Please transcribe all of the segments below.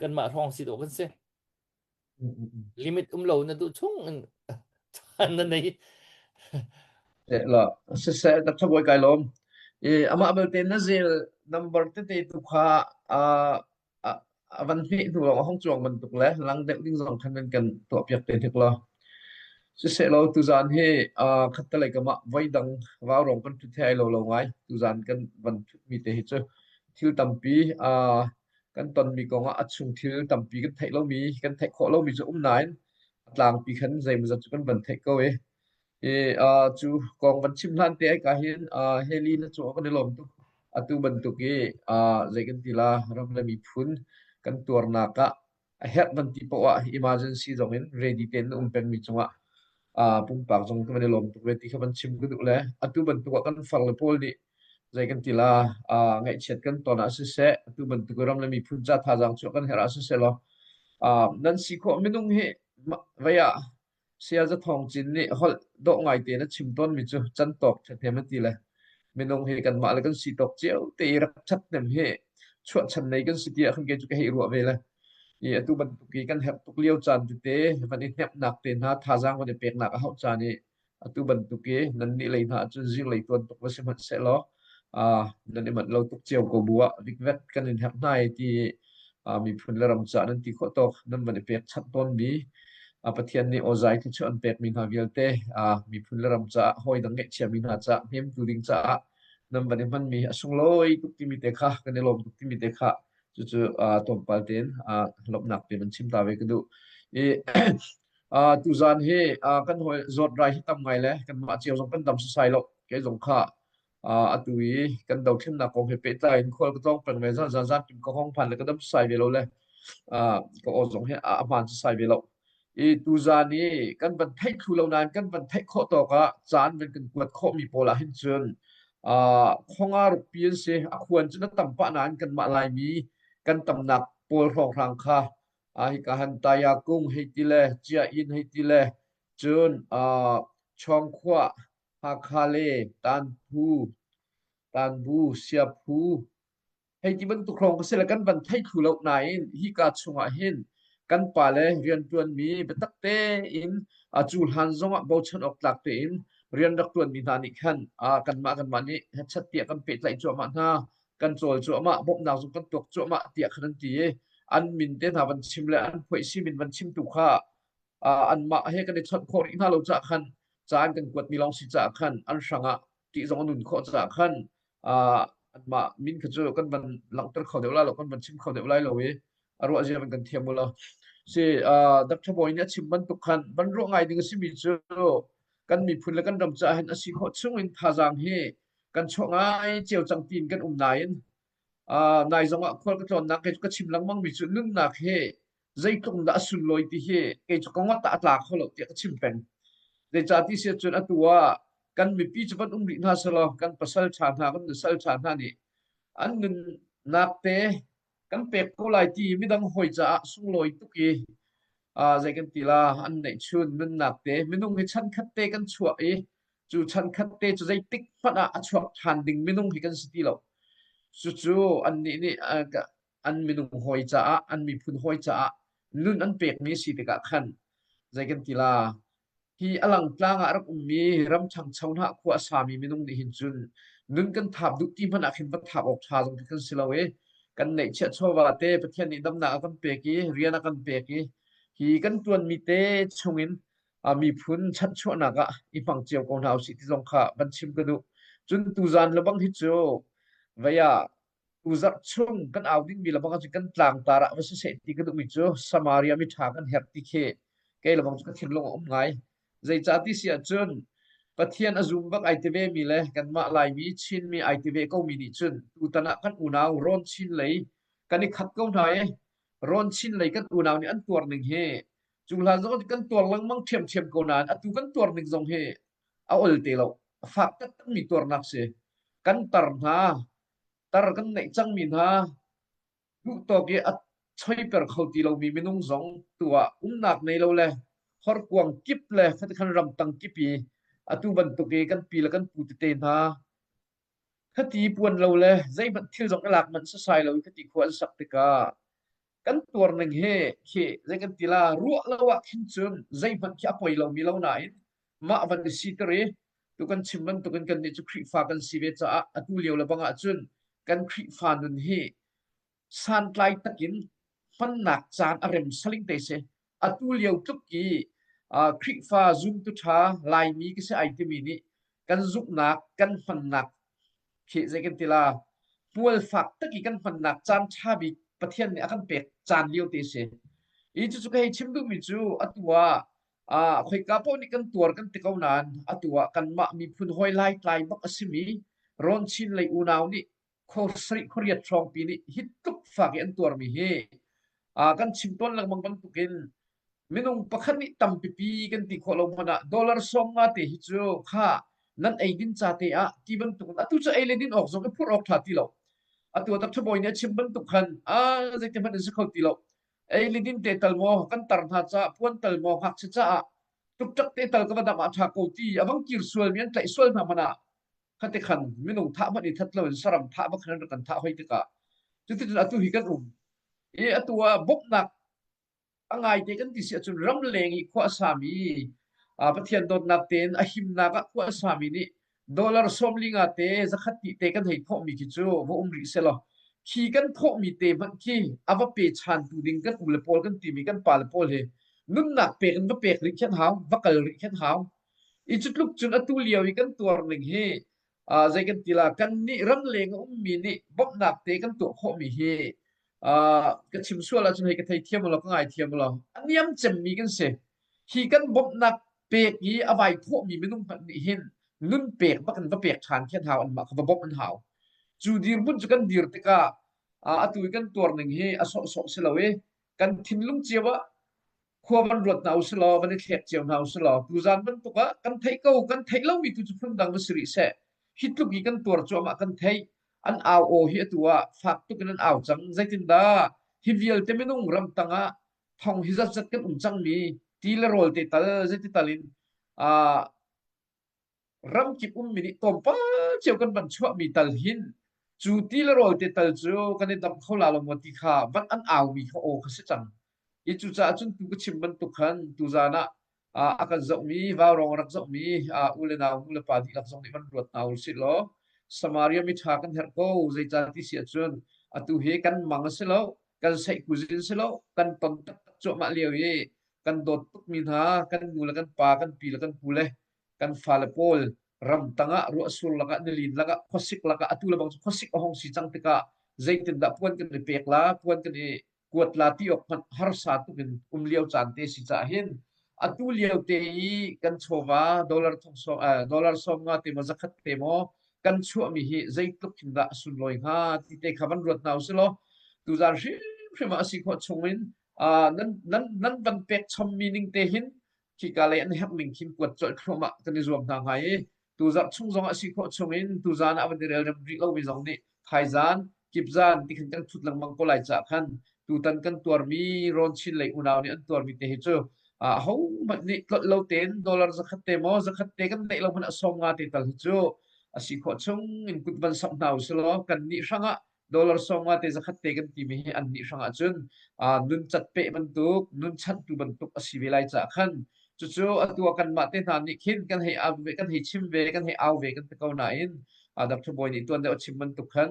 Kanmah hrawng si dawh kan si. Limit um lo na duh chung in caan na nei. La siseh tak thabawi kai lawm. I amah belte na zel number tete tu kha a a van hmeh hnu lawng a hong cuang bantuk le lang deuh ding zong khan nan kan tuahpiak te hnik law. Siseh law tuzaan hi khattelei kam ah voidang vaurong kan ṭhut he ai lo lo ngai. Tuzaan kan van ṭhutmi te hi cu thil tampi kan tonmi kong ah a chung thil tampi kan theih lomi, kan theih khawh lomi cu um nain a tlangpi khan zeimawzat cu kan van theih ko i i cu kong van chim hlan te ai ka hin Heli na cung ah kan i lawm tuk. Atu bantuk i zei kan ti la ram le miphun kan tuarnak ah a herh van ti poah ah emergency zong in ready tein na um pengmi cungah pumpak zong kan i lawm tuk ve ti kha van chim ka duh le atu bantuk ah kan far le pawl nih zei kan ti la ngaihchiat kan ton ah siseh atu bantuk ram le miphun ca thazaang chuah kan herh ah siseh law nan si khawh minung hi vei ah Saya Za Thawng Cin nih holh dawh ngai tein a chim tawnmi cu cantawk ṭhahnem a ti le minung hi kanmah le kan si tawk cio te i rak ṭhathnem hi chuahchan nei kan si tiah khan kei cu ka hei ruah ve le i atu bantuk i kan herh tuk lio caan tete van i hnemhnak te hna thazaang van i peknak a hauh caan i atu bantuk i nannih lei hna ahcun zinglei tuan tuk va si hmanh sehlaw nan i manh lo tuk cio ko bu ah vikvet kan in herh hna i ti miphun le ram caah nan ti khawh tawk nan van i pekchanh tawnmi Pathian nih awzai thluachuah an pekmi hna vialte miphun le ram caah hawi dang ngeihchiami hna caah hnemtu ding caah nan van i hmanmi a sunglawi tuk timi te kha kan i lawm tuk timi te kha cucu tlawmpal tein lawmhnak te van chim ta ve ka duh. I tuzaan hi kan hawi zawt rai hi tam ngai le kanmah cio zong kan dam sasai lo kei zong kha atu i kan dothlennak kong he pehtlai in khual ka tlawng peng ve zan zan zan kim ka hong phan le ka dam sai ve lo le ka aw zong hi a hmaan sai ve lo. I tuzaan i kan van theih thlu lo nain kan van theih khawh tawk ah caan van kan kuat khawhmi pawl ah hin cun khonga rukpi an si. A khuan cu na tam pah nain kanmah Laimi kan tamnak pawl hrawnghrang kha hika han Taya kung hei ti le Cia inn hei ti le cun Chawngkhuah Hakha le Tanphu, Tanbu, Siaphu hei ti bantuk hrawng ka si le kan van thei thlu lo nain hika chungah hin kan pale rianṭuanmi biatak tein cu hlan zongah bochan awk tlak tein rian rak ṭuanmi hna nih khan kanmah kanmah nih hetchat tiah kan pehtlaih cuahmah hna kan cawl cuahmah bawmhnak zong kan tuak cuahmah tiah khan an ti i an min te hna van chim le an phuaisi min van chim tu kha anmah he kan i chawnh khawh rih hna lo caah khan caan kan kuatmi lawng si caah khan an hrangah ṭih zong a nun khawh caah khan anmah min kha cu kan van langhter kho deuh lai lo kan van chim kho deuh lai lo i a ruah zia van kan thiam u law si Dr. Bawi nih a chim bantuk khan van ruah ngai ding a simi cu kan miphun le kan ram caah hin a si khawh chung in thazaang hi kan chuah ngai cio cang tiin kan um nain nai zong ah khual ka tlawnnak kei cu ka chim lengmang mi cu nunnak hi zeitluk in dah a sunlawi ti hi kei cu ka ngot ah a tla kho lo tiah ka chim peng. Zeicah ti si ahcun atu ah kan mipi cu van um rih hna selaw kan pasal ṭha hna kan nusal ṭha hna nih an nunnak te kan pek ko lai ti midang hawi caah sunglawi tuk i zei kan ti la an neihchun nunnak te minung hi chan khat te kan chuah i cu chan khat te cu zeitik hmanh ah a chuak ṭhan ding minung hi kan si ti lo. Cucu annih nih an minung hawi caah an miphun hawi caah nun an pekmi si tikah khan zei kan ti la hi a langtlang ah rak ummi ram ṭhangcho hna khua a sami minung nih hin cun nun kan thap duh ti hmanh ah khin va thap awk ṭha zong kan si lo i kan neihchiah chawva te Pathian nih damnak a kan pek i rian a kan pek i hi kan ṭuanmi te chungin miphun chanhchuahnak ah i hmang cio ko hna usih ti zong kha van chim ka duh. Cun tuzaan lebang hi cu vei ah Tuzarh chung kan au dingmi lebang ahcun kan tlangtar ah va siseh ti ka duhmi cu Samaria miṭha kan herh ti khi kei lebang cu ka thinlung a um ngai. Zeicah ti si ahcun Pathian a zum bak ai ti vemi le kanmah Laimi Chinmi ai ti ve komi nih cun tutan ah kan unau Rawn Chin lei kan i khat ko hna i Rawn Chin lei kan unau nih an tuar ning hi cu hlan zong kan tuar lengmang ṭhiamṭhiam ko nain atu kan tuar ning zong hi a ol te lo. A fak taktakmi tuarnak si. Kan tar hna tar kan neih cangmi hna duhtawk i a choiper kho ti lomi minung zong tu ah umnak nei lo le horkuang kip le khatikhan ramtang kip i atu bantuk i kan pi le kan pu tete hna khati puan lo le zeihmanh thil zong i lak manh sasai lo i khati khua an sak tikah. Kan tuar ning hi khi zei kan ti la ruah lo ah khin cun zeihmanh khi a poi lomi lo nain mah van i siter i tu kan chim bantukin kannih cu Khrihfa kan si ve caah atu lio le bang ahcun kan Khrihfa nun hi santlai takin hmannak caan a rem saling te si. Atu lio tluk i Khrihfa zumtu ṭha Laimi ka si ai timi nih kan zumhnak kan hmannak khi zei kan ti la hmual fak tak i kan hmannak caan ṭha bik Pathian nih a kan pek caan lio te si. I cucu ka hei chim duhmi cu atu ah khoika paoh nih kan tuar kan ti ko nain atu ah kanmah miphun hawi laitlai bak a simi Rawn Chin lei unau nih khuasarih khuariat hrawngpi nih hi tluk fak i an tuarmi hi kan chim tawn lengmang bantukin minung pakhat nih tampipi kan ti khawh lo hmanh ah dollar 50 te hi cu kha nan ei din ca te ah ti bantuk atu cu ei le din awk zong i phurh awk ṭha ti lo. Atu tak ṭhabawi nih a chim bantuk khan a zeiti hmanh in si kho ti lo. Ei le din te tal maw kan tar hna caah puan tal maw ngakchia caah ṭukṭak te tal ka va dam ah ṭha ko ti a vang kir sualmi an tlaih sual hna hmanh ah khate khan minung thah hmanh i that loin saram thah bak khan an rak kan thah hoi tikah cuticun atu hi kan um i atu ah bawmhnak a ngaite kan ti si ahcun ramleng i khua a sami Pathian dawtnak tein a himnak ah khua a sami nih dollar 45 te zakhat ti te kan hei thawhmi khi cu va um rih selaw khi kan thawhmi te hmanh khi a va pe chantu ding kan u le pawl kan timi kan pa le pawl hi nunnak pek in va pek rih khan hau va kal rih khan hau. I cu tluk cun atu lio i kan tuar ning hi zei kan ti la kannih ramleng a ummi nih bawmhnak te kan tuah khawhmi hi ka chim sual ahcun hei ka theithiam law ka ngaithiam law a niam cemmi kan si. Hi kan bawmhnak pek i a vai thawhmi minung hmanh nih hin nun pek bak in va pek ṭhan khi an hau anmah kha va bawmh an hau. Cu dirhmun cu kan dir tikah atu i kan tuar ning hi a sawhsawh si lo i kan thinlung cio ah khua van ruat hna usilaw van i thlek cio hna usilaw tuzan bantuk ah kan theih ko kan theih lomi tu cu phundang va si rih seh. Hi tluk i kan tuar cuahmah kan theih an au aw hi atu ah fak tuk in an au cang. Zeitindah hi vialte minung ramtang ah thong hi zatzat kan um cangmi ti le rawl te tal zeiti tal in ramkip ummi nih tlawmpal cio kan van chuahmi tal hin cu ti le rawl te tal cu kan i dam kho la lo maw ti kha van an aumi kha aw kha si cang. I cucaah cun tu ka chim bantuk khan tuzan ah a kan zohmi vaurawng a rak zohmi u le nau nu le pa dihlak zong nih van ruat hna usih law Samaria mi ṭha kan herh ko. Zeicah ti si ahcun atu hi kan mang a si lo kan seihkuzin si lo kan ton taktak cuahmah lio i kan dawt tukmi hna kan nu le kan pa kan pi le kan pu le kan fale pawl ramtang ah ruahsur lakah nilin lakah khuasik lakah atu le bang cu khuasik a hong si cang tikah zeitindah puan kan i pek la puan kan i kuat la ti awk hmanh harsa tuk in um lio caan te si cah hin atu lio te i kan chawva dollar thong sawm dollar 50 te maw zakhat te maw kan chuahmi hi zeitluk khin dah a sunlawi hnga ti te kha van ruat hna usih law tuzan hrimhrim ah a si khawh chung in nan nan nan van pek chommi ning te hin khika lei an herh ning khin kuat colh thluahmah kan i zuam hna hnga i tuzarh chung zong a si khawh chung in tuzan ah van i relrem rih lomi zong nih thaizan kipzan ti khan kan thut lengmang ko lai caah khan tutan kan tuarmi Rawn Chin lei unau nih an tuarmi te hi cu ahohmanh nih tlolh lo tein dollar zakhat te maw zakhat te kan neih lo hmanh ah 50 te tal hi cu a si khawh chung in kut van samh hna usih law kan nih hrangah dollar 50 te zakhat te kan timi hi an nih hrang ahcun nun cat peh bantuk nun chanhtu bantuk a si ve lai caah khan cucu atu ah kanmah te hna nih khin kan hei au ve kan hei chim ve kan hei au ve kan ti ko nain Dr. Bawi nih tuan deuh a chim bantuk khan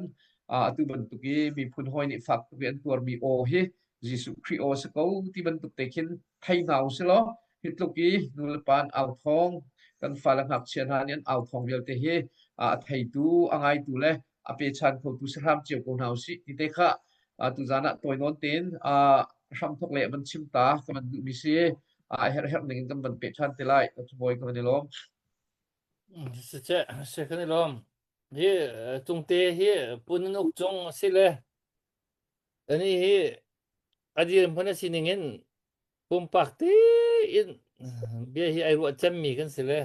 atu bantuk i miphun hawi nih fak tuk i an tuarmi aw hi Jesuh Khrih aw si ko ti bantuk te khin thei hna usih law hi tluk i nu le pa an au thawng kan fale ngakchia hna nih an au thawng vialte hi a theitu a ngaitu le a pechan khotu si hram cio ko hna usih ti te kha tuzan ah tawi nawn tein hramthok le van chim ta ka van duhmi si a herh herh ning in kan van peh ṭhan te lai. Bawi ka van i lawm. Si si kan i lawm. Hi cungte hi pun uk cung a si le ani hi a dirhmun a si ning in pumpak tein bia hi ai ruah cemmi kan si le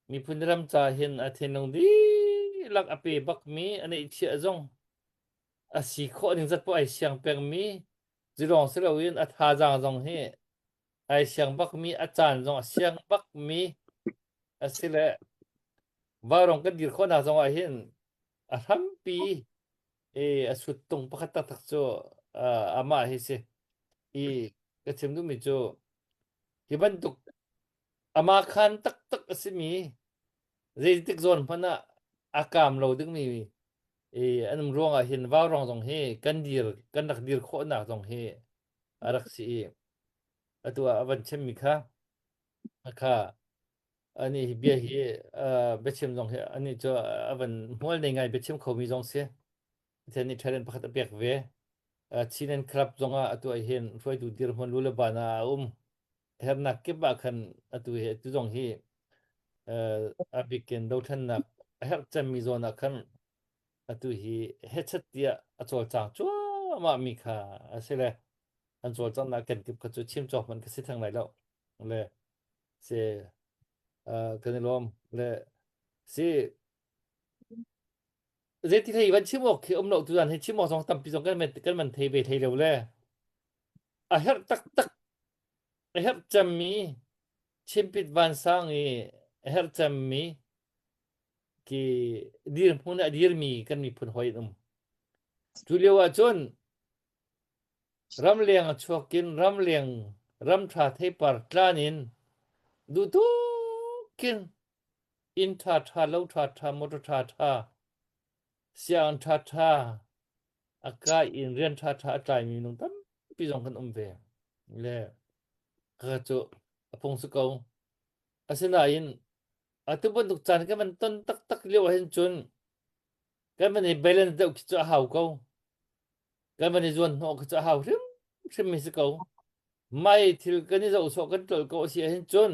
miphun ram ca hin a thinlung dihlak a pe bakmi a neihchiah zong a si khawh ning zat poh ai siang pengmi zilong si loin a thazaang zong hi ai siang bakmi a caan zong a siang bakmi a si le vaurawng kan dir khawhnak zong ah hin a hrampi e a suttung pakhat taktak cu. Amah hi si. I ka chim duhmi cu hi bantuk amah khan taktak a simi zeitik zawn hmanh ah a kaam lo dingmi i an um ruangah hin vaurawng zong hi kan dir kan rak dir khawhnak zong hi a rak si i atu ah a van chimmi kha kha ani hi bia hi biachim zong hi ani cu a van hmual nei ngai biachim khomi zong si. Pathian nih talent pakhat a pek ve. Chin and Club zongah atu ah hin hruaitu dirhmun lu le ban ah a um. Hernak kip ah khan atu hi atu zong hi a bikin dothlennak a herh cemmi zawn ah khan atu hi hechet tiah a cawlcang cuahmah mi kha a si le an cawlcanghnak kenkip kha cu chim cawk hmanh ka si theng lai lo. Le si kan i lawm le si Zeiti hlei van chim awk khi um lo tuzan hi chim awk zong tampi zong kan kan man thei ve thei lo le a herh taktak a herh cemmi chimpit vansang i a herh cemmi ki dirhmun a dirmi kan miphun hawi an um. Cu lio ah cun ramleng a chuak in ramleng ramṭha theipar tlan in duhtuk in Inn ṭhaṭha, lo ṭhaṭha, motor ṭhaṭha, sianginn ṭhaṭha a kai in rian ṭhaṭha a tlaimi minung tampi zong kan um ve. Le ka cu a phung si ko. Asinain atu bantuk caan kan van ton taktak lio ahhin cun kan van i balance deuh khi cu a hau ko. Kan van i zuan hnawh khi cu a hau hrimhrim mi si ko. Mai thil kan i zoh sawh kan tlolh ko a si ahhin cun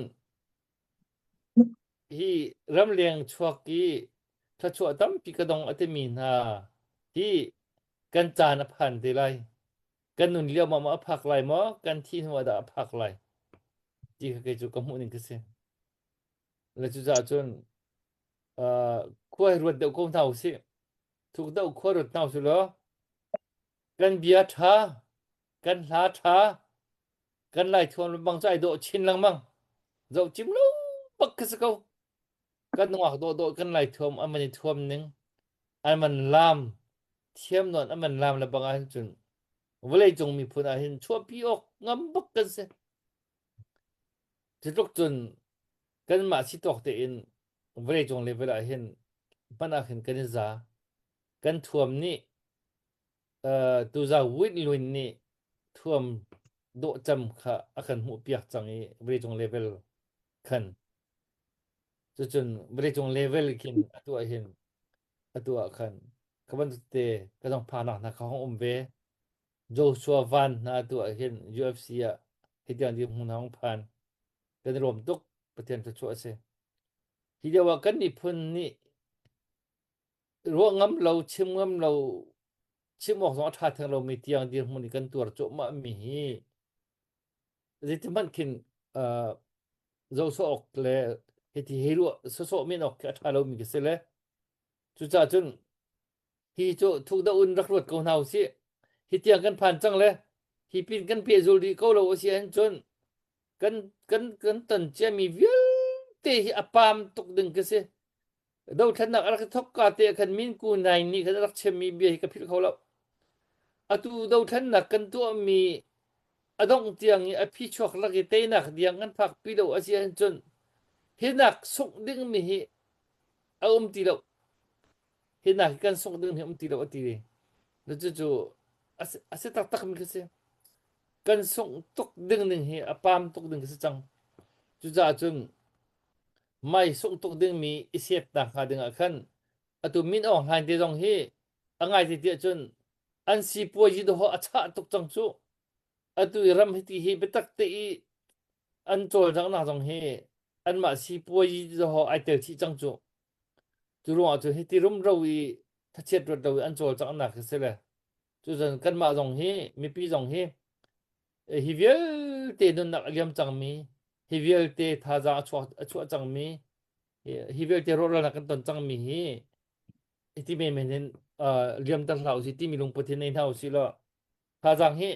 Hi ramleng chuak i thluachuah tampi ka dong a timi hna hi kan caan a phan te lai. Kan nun lio maw a phak lai maw, kan thih hnu ah dah a phak lai ti kha kei cu ka hmuh ning ka si. Le cucaah cun uh, khua hi ruat deuh ko hna usih. Thuk deuh khua ruat hna usih law kan bia ṭha, kan hla ṭha, Kan Laithuam bang cu ai dawh chin lengmang. Zoh cim lo bak khi si ko. Kan nungak dawhdawh kan Laithuam an van i thuam ning, an van laam, thiam nawn an van laam le bang ahhin cun vawleicung miphun ahhin chuahpi awk ngam bak kan si. Cutluk cun kanmah si tawk tein vawleicung level ahhin hman ahkhin kan i za. Kan thuam nih Tuza Win Lwin nih thuam dawhcam kha a kan hmuhpiak cang i vawleicung level khan. Cucun vawleicung level khin atu ah hin atu ah khan ka bantuk te ka zong phanak hna kha hong um ve. Joshua Van hna atu ah hin UFC ah hitiang dirhmun hong phan. Kan i lawm tuk. Pathian thluachuah a si. Hi lio ah kan miphun nih Ruah ngam lo, chim ngam lo, chim awk zong a ṭha theng lomi tiang dirhmun i kan tuar cuahmah mi hi zeiti hmanh khin uh, zoh sawh awk le hiti hei ruah sawsawh men awk khi a ṭha lomi ka si le cucaah cun hi cu thuk deuh in rak ruat ko hna usih. Hi tiang kan phan cang le hi pin kan pehzul rih ko lo a si ahcun kan kan kan ton ciami vialte hi a pam tuk ding ka si. Dothlennak a rak i thawk ka te ah khan Min Ku Naing nih khan a rak chimmi bia hi ka philh kho lo. Atu dothlennak kan tuahmi a dongh tiang i a phichuak lak i teinak diang kan phak pi lo a si ahcun hinak sungh dingmi hi a um ti lo. Hinak hi kan sungh ding hi um ti lo a ti. Cucu a si taktak mi khi si. Kan sungh tuk ding ning hi a pam tuk ding khi si cang. Cucaah cun Mei sungh tuk dingmi i setnak hnga dingah khan atu Min Aung Hlaing te zong hi a ngai te tiah cun an sipuazi dawh a chah tuk cang cu. Atu i ram hiti hi biatak te i an cawlcanghnak zong hi anmah sipuazi dawh ai tel chih cang cu. Cu ruangah cun hiti rumro i thachiat ruat lo i an cawlcanghnak hi si le cucun kanmah zong hi mipi zong hi Hi vialte nunnak a liam cangmi, hi vialte thazaang a chuak a chuah cangmi, hi vialte rawhralnak kan ton cangmi hi hiti menmen hin uh, liamter hlah usih timi lungput hi nei hna usih law thazaang hi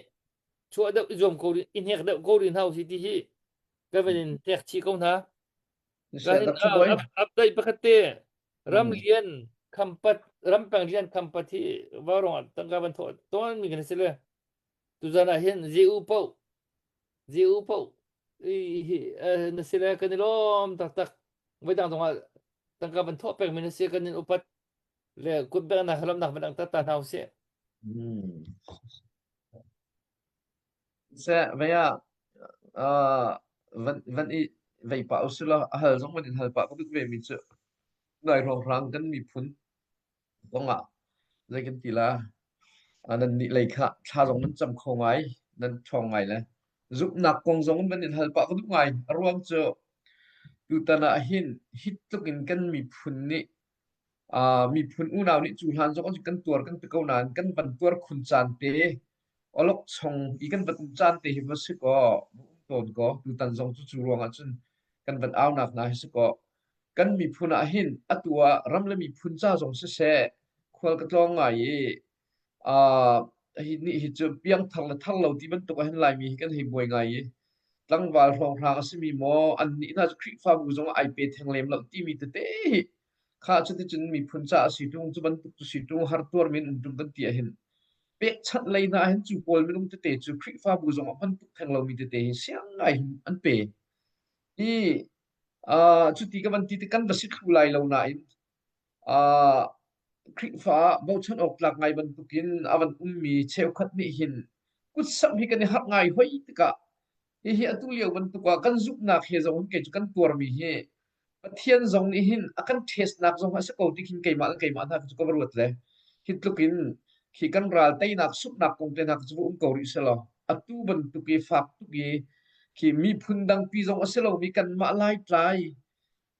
chuah deuh i zuam ko rih i hnek deuh ko rih hna usih ti hi ka van in hnek chih ko hna. Update pakhat te ram lian khampat rampeng lian khampat hi vaurawng ah tangka van thawh tawn mi kan si le. Tuzan ah hin ZU paoh ZU paoh hi na si le kan i lawm taktak. Voidang zongah tangka van thawh pengmi na si kan in upat le kutbengnak lawmnak van langhter ta hna usih. Seh vei ah van van i vei pah usih law a hal zong van in hal pah ka duh ve mi cu nai hrawnghrang kan miphun kong ah zei kan ti la nannih lei kha thla zong nan cam kho ngai nan ṭhawng ngai le zumhnak kong zong in van in hal pah ka duh ngai. A ruang cu tutan ah hin hi tluk in kan miphun nih miphun unau nih cu hlan zong kan tuar kan ti ko nain kan van tuar khun caan te awlokchong i kan van um caan te hi va si kaw va um tawn kaw tutan zong cu cu ruangah cun kan van aunak hna hi si kaw kan miphun ah hin atu ah ram le miphun ca zong siseh khual ka tlawng ngai i hi ni hi cu piangthar le thar lo ti bantuk ah hin Laimi hi kan hei buai ngai i tlangval hrawnghrang a simi maw annih hna cu Khrihfabu zong ah ai pe theng lem lo timi tete hi kha cuticun miphun ca a si ṭung cu bantuk cu si ṭung har tuar min um ṭung kan ti ahhin pekchanh lei hna hin cu pawl minung tete cu Khrihfabu zong ah hman tuk theng lomi tete hi siang ngai hin an pe i cuti ka van ti ti kan va si thlu lai lo nain Khrihfa ah bochan awk tlak ngai bantukin a van ummi cheukhat nih hin kutsamh hi kan i harh ngai hoi tikah hihi atu lio bantuk ah kan zumhnak he zong hin kei cu kan tuarmi hi Pathian zong nih hin a kan ṭhesnak zong a si ko ti khin keimah le keimah hna cu ka va ruat le hi tluk in khi kan ral teinak suknak kong te hna cu va um ko rih selaw atu bantuk i fak tuk i khi miphun dangpi zong a si lomi kanmah Laitlai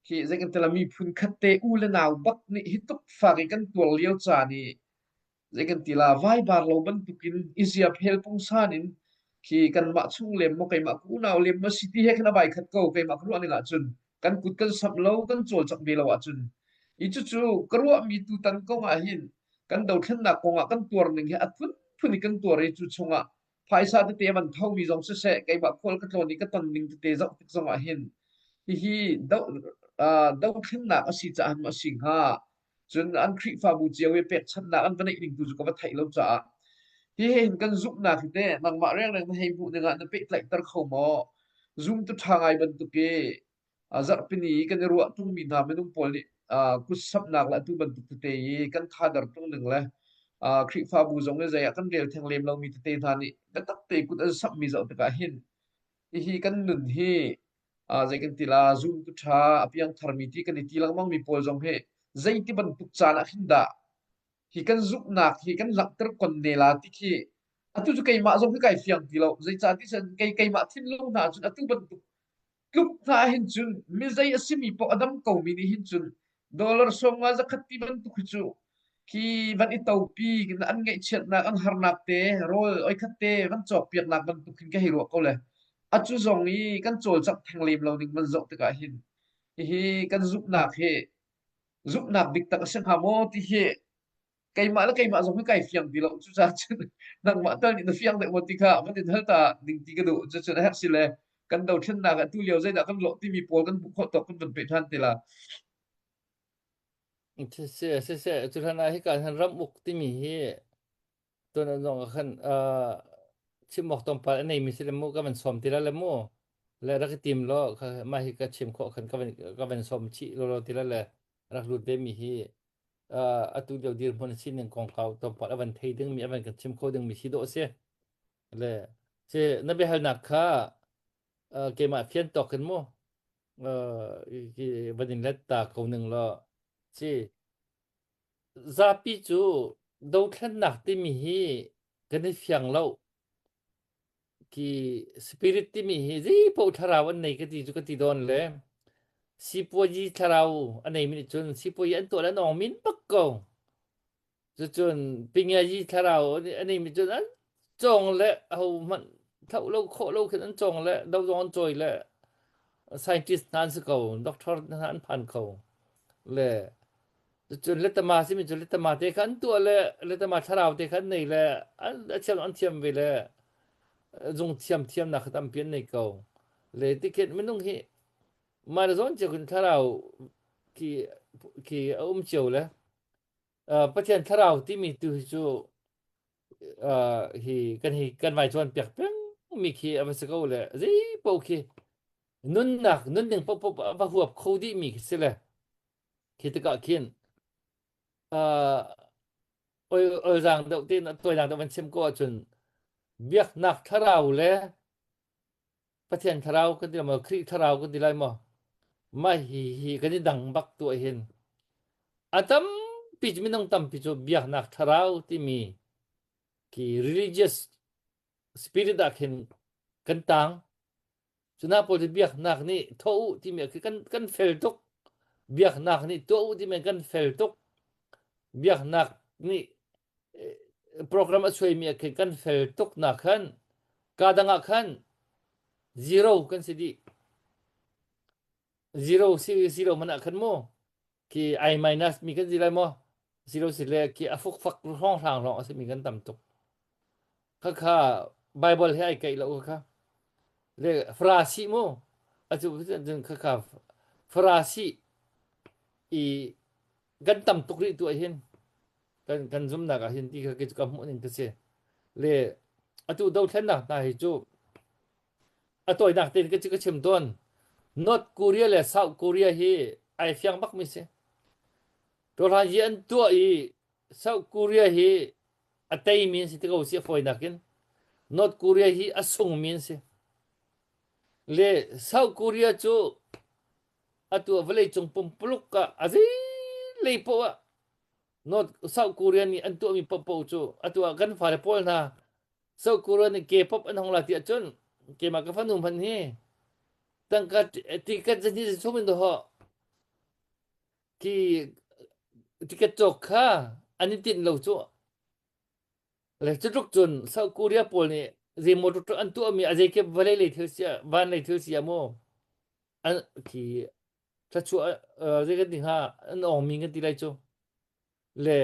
khi zei kan ti miphun khat te u le nau bak nih hi tuk fak i kan tuar lio caan i zei kan ti la vaibar lo bantukin i zia phel pungsan in khi kanmah chung lem maw keimah ka unau lem maw si ti he khan a vai khat ko keimah ka ruah ning ahcun kan kut kan samh lo kan cawlcangh ve lo ahcun i cucu ka ruahmi tutan kong ah hin kan dothlennak kong ah kan tuar ning hi a phunphun i kan tuar i cu chungah phaisa tete van thomi zong siseh keimah khual ka tlawn i ka ton ning tete zoh tik zong ah hin hihi do dothlennak a si caah maw a si hnga cun an Khrihfabu cio i pekchanhnak an va neih ning tu cu ka va theih lo caah hi he hin kan zumhnak hi teh nangmah rengreng na hei hmuh ning ah na pehtlaihter kho maw zumtu ṭha ngai bantuk i zarhpini i kan i ruah ṭungmi hna minung pawl nih kutsamhnak le atu bantuk tete i kan thader ṭung ning le Khrihfabu zong i zei ah kan rel theng lem lomi tete hna nih biatak te kut an samhmi zoh tikah hin hihi kan nun hi zei kan ti la zumtu ṭha a piangtharmi ti kan i ti lengmangmi pawl zong hi zeiti bantuk caan ah khin dah hi kan zumhnak hi kan langhter kon ne la ti khi atu cu keimah zong hi kai fiang ti lo zeicah ti cun kei keimah thinlung hna cun atu bantuk tluk hna hin cun mi zei a simi paoh a dam komi nih hin cun dollar 50 zakhat ti bantuk hi cu khi van i topi an ngaihchiatnak an harnak te rawl oikhat te van cawk piaknak bantuk hin ka hei ruah ko le acu zong i kan cawlcangh theng lem lo ning van zoh tikah hin hihi kan zumhnak hi zumhnak dik tak a si hnga maw ti hi keimah le keimah zong hi kai fiang ti lo cucaah cun nangmah tal nih na fiang deuh maw ti kha van in hal ta ding ti ka duh cucun a herh si le kan dothlennak ah tu lio zeidah kan lawh timi pawl kan hmuh khawh tawk kan van pe ṭhan te la. Siseh, siseh, cu hlan ah hika hin ram uk timi hi tuan an zong ah khan chim awk tlawmpal a neimi si le mu ka van sawm ti la le mu le rak i tim law kha mah hi ka chim khawh khan ka van sawm chih law law ti la le rak lut ve mi hi atu lio dirhmun sining kongkau tlawmpal a van thei dingmi a van kan chim kho dingmi si dawh a si le si na biahalnak kha keimah fian tawk in mu van in let ta ko ning law si zapi cu dothlennak timi hi kan i fiang lo Khi spirit timi hi zeipaoh thlarau an nei ka ti cu ka ti dawn le sipuazi thlarau a neimi nih cun sipuazi an tuah le an awng min bak ko. Cucun pingiazi thlarau a neimi cun an cawng le ho hmanh thlauh lo khawh lo khin an cawng le do zong an cawi le scientist hna an si ko doctor hna an phan kho le Cun letama simi cu letama te kha an tuah le letama thlarau te kha an nei le an a thiam an thiam ve le zung thiam thiamnak kha tampi an nei ko. Le tikhin minung hi mah le zawn cio khin thlarau khi khi a um cio le Pathian thlarau timi tu hi cu. Hi kan hi kan vai chuan piak peng mi khi a va si ko le zei paoh khi nunnak nunning paoh a va huap kho dih mi khi si le khi tikah khin oi oi rang deuh tein tawinak deuh van chim ko ahcun biaknak thlarau le Pathian thlarau kan ti maw Khrih thlarau kan ti lai maw mah hi hi kan i dang bak tuah hin a tampi cu minung tampi cu biaknak thlarau timi ki religious spirit ah khin kan tang cuna pawl cu biaknak nih tho u timi khi kan kan fel tuk biaknak nih tuah u timi kan fel tuk biaknak nih program a suaimi ah khin kan fel tuk nak khan ka dang ah khan zero kan si dih zero si zero man ah khan mu khi i minus mi kan si lai maw zero si le khi a fukfak hrawng hrang lawng a si mi kan tam tuk kha kha Bible he ai keih lo kha le Farasi mu acu kha kha Farasi i kan tam tuk rih tu ah hin kan kan zumnak ah hin ti kha ka hmuh ning ka si le atu dothlennak hna hi cu a tawinak tein ka ka chim tawn North Korea le South Korea hi ai fiang bak mi si Tohlan hi an tuah i South Korea hi a tei mi an si te ko si a fawinak in North Korea hi a sung mi an si le South Korea cu atu vawleicung pumpuluk ah a zeilei poah ah North South Korea nih an tuahmi paohpaoh cu atu ah kan fale pawl hna South Korea nih K-pop an hong la ti ahcun keimah ka fanu hmanh hi tangka ticket zan hi chung in dawh ki ticket cawk kha an i tinh lo cu le cutluk cun South Korea pawl nih zei motor an tuahmi a zeikip vawlei lei thil sia van lei thil sia maw an khi thluachuah zei kan ti hnga an awngmi kan ti lai cu le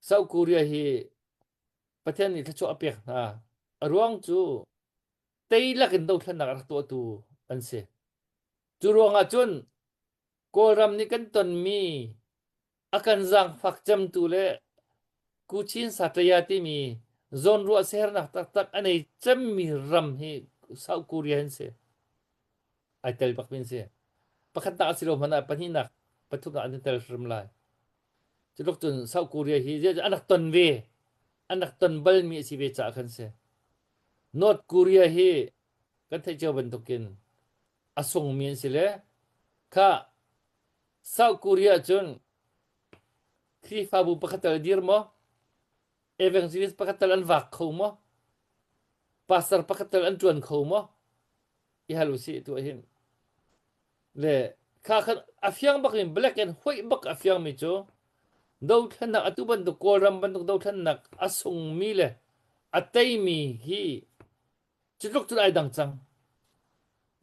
South Korea hi Pathian nih thluachuah a pek hna a ruang cu teilak in dothlennak a rak tuahtu an si cu ruangah cun Kawlram nih kan tonmi a kan zaangfak cemtu le Kuchin Sataya timi zawnruah sernak taktak a nei cemmi ram hi South Korea an si. Ai tel bak mi an si. Pakhatnak a si lo hmanh ah pahnihnak, pathumnak an i tel hrim lai. Cutluk cun South Korea hi an rak ton ve. An rak ton balmi a si ve caah khan si. North Korea hi kan theih cio bantukin a sungmi an si le kha South Korea cun Khrihfabu pakhat tal dir maw? Evangelist pakhat tal an vak kho maw? Pastor pakhat tal an ṭuan kho maw? I hal usih tu hin. Le kha khan a fiang bak in black and white bak a fiang mi cu dothlennak atu bantuk Kawlram bantuk dothlennak a sungmi le a teimi hi cutluk cun ai dang cang.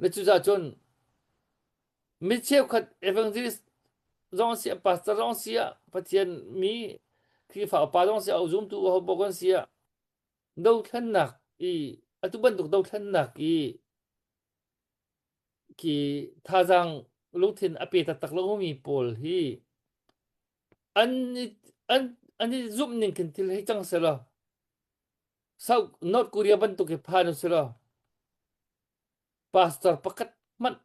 Le cucaah cun Mi cheukhat evangelist zong si ah, pastor zong si ah, Pathian mi Khrihfa upa zong si ah, zumtu hopaoh kan si ah, dothlennak i atu bantuk dothlennak i khi thazaang lungthin a pe taktak lomi pawl hi an an an i zumh ning khin thil hei cang selaw South North Korea bantuk hi phan usih pastor pakhat hmanh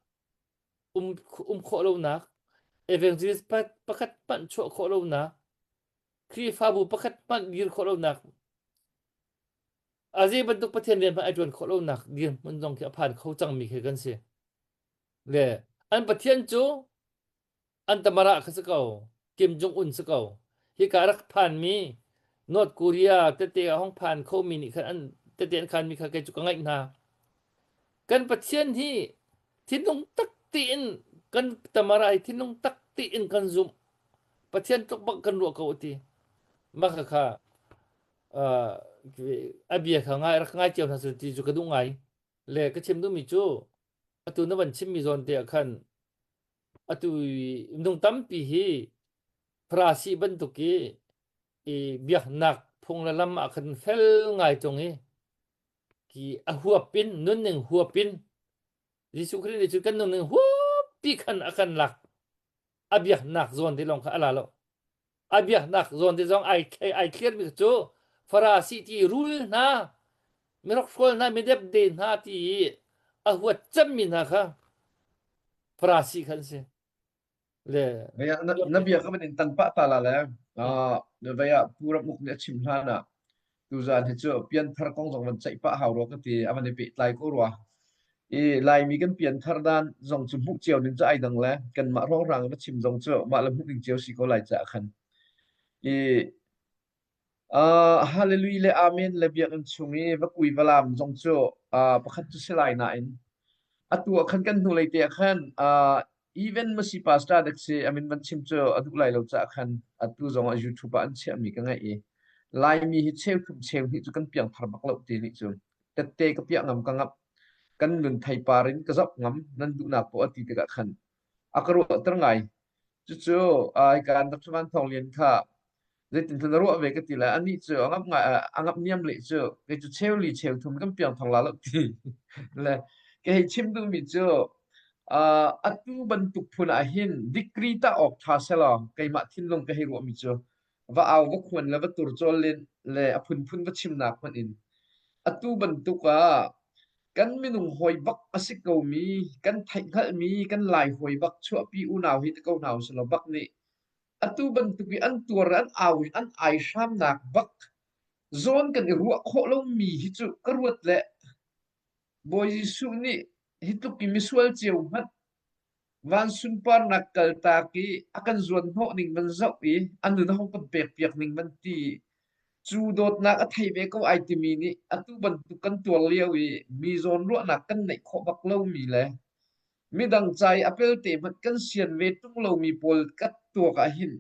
um um khawh lonak evangelist pakhat hmanh chuah khawh lonak Khrihfabu pakhat hmanh dir khawh lonak a zei bantuk Pathian rian hmanh ai ṭuan khawh lonak dirhmun zong khi a phan kho cangmi khi kan si le an Pathian cu an tamara kha si ko Kim Jong Un si ko hika rak phanmi North Korea tete a hong phan khomi nih khan an tete an khanmi kha kei cu ka ngaih hna kan Pathian hi thinlung tak tiin kan tamara hi thinlung tak tiin kan zumh Pathian tluk bak kan ruah ko ti mah kha kha a bia kha ngai rak ngai cio hna su ti cu ka duh ngai le ka chim duhmi cu atu na van chimmi zawn te ah khan Atu i minung tampi hi Farasi bantuk i i biaknak phung le lam ah khan fel ngai ṭung i ki a huap in nunning huap in Jesuh Khrih nih cun kan nunning huappi khan a kan lak. A biaknak zawn te lawng kha a la lo. A biaknak zawn te zong ai ai thliarmi cu. Farasi ti rul hna mirokhrawl hna midepde hna ti i a huat cemmi hna kha Farasi kha an si. Le Vei ah na bia ka van in tan pah ta la le vei ah Pu Ram Uk nih a chim hlan ah tuzaan hi cu pianthar kong zong van ceih pah hau rua ka ti a van i pehtlai ko rua. I Laimi kan pianthar dan zong cu hmuh cio ning cu ai dang le kanmah hrawnghrang va chim zong cu mah le hmuh ning cio si ko lai caah khan. I Hallelujah le Amen le biakinn chung i va kui va laam zong cu pakhat cu si lai nain atu ah khan kan hnulei te ah khan even Masi pastor dek si a min van chim cu a duh lai lo caah khan atu zong ah YouTube ah an chiahmi ka ngaih i Laimi hi cheu thum cheu hnih cu kan piangthar bak lo ti nih cun tette ka piah ngam ka ngap kan nun theipar in ka zoh ngam nan duhnak poah a ti tikah khan a ka ruahter ngai. Cucu hika Dr. Van Thawng Lian kha zeitin na ruah ve ka ti lai anih cu a ngap ngai a ngap niam leh cu kei cu cheu li cheu thum kan piang thong la lo ti le ke hei chim duhmi cu atu bantuk phun ah hin degree ta awk tha selaw keimah thinlung ka hei ruahmi cu va au va khuan le va tur cawl len le a phunphun va chimnak hmanh in atu bantuk ah kan minung hawi bak a si komi kan theihhngalhmi kan lai hawi bak chuahpi unau hi ti ko hna usih law bak nih Atu bantuk i an tuar an au i an aihramnak bak zawn kan i ruah khawh lomi hi cu ka ruat le Bawi Jesuh nih hi tluk i misual cio hmanh van sunparnak kaltak i a kan zuan hnawh ning van zoh i a nun a hung kan pekpiak ning van ti cu dawtnak a thei ve ko ai timi nih atu bantuk kan tuar lio i mi zawn ruahnak kan neih khawh bak lomi le Midang ca i a pelte hmanh kan sian ve ṭung lomi pawl ka tuak ahhin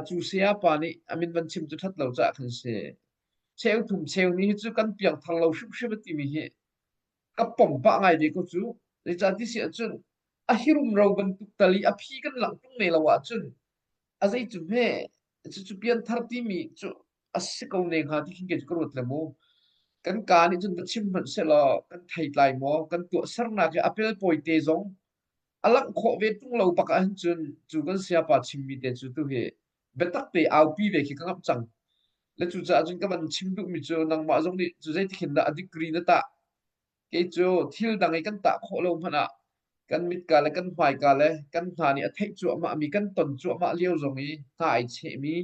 cu sayapa nih a min van chim cu ṭhat lo caah khan si. Cheu thum cheu ni hi cu kan piangthar lo hrimhrim a timi hi ka pom pah ngai ve ko cu. Zeicah ti si ahcun a hi rumro bantuk tal i a phi kan langh ṭung ne lo ahcun a zei cu hme cucu pianthar timi cu a si ko ne hnga ti khin kei cu ka ruat le mu. Kan kaa nih cun va chim hmanh sehlaw kan theitlai maw, kan tuahsernak hi a pelpawi te zong a langh khawh ve ṭung lo bak ahhin cun cu kan sayapa chimmi te cu tu hi biatak te aupi ve khi ka ngamh cang. Le cucaah cun ka van chim duhmi cu nangmah zong nih cu zeitik hin dah a degree na tah Kei cu thil dang i kan tah khawh lo hmanh ah kan mitka le kan hmaika le kan hna nih a theih cuahmahmi kan ton cuahmah lio zong i hna ai chehmi,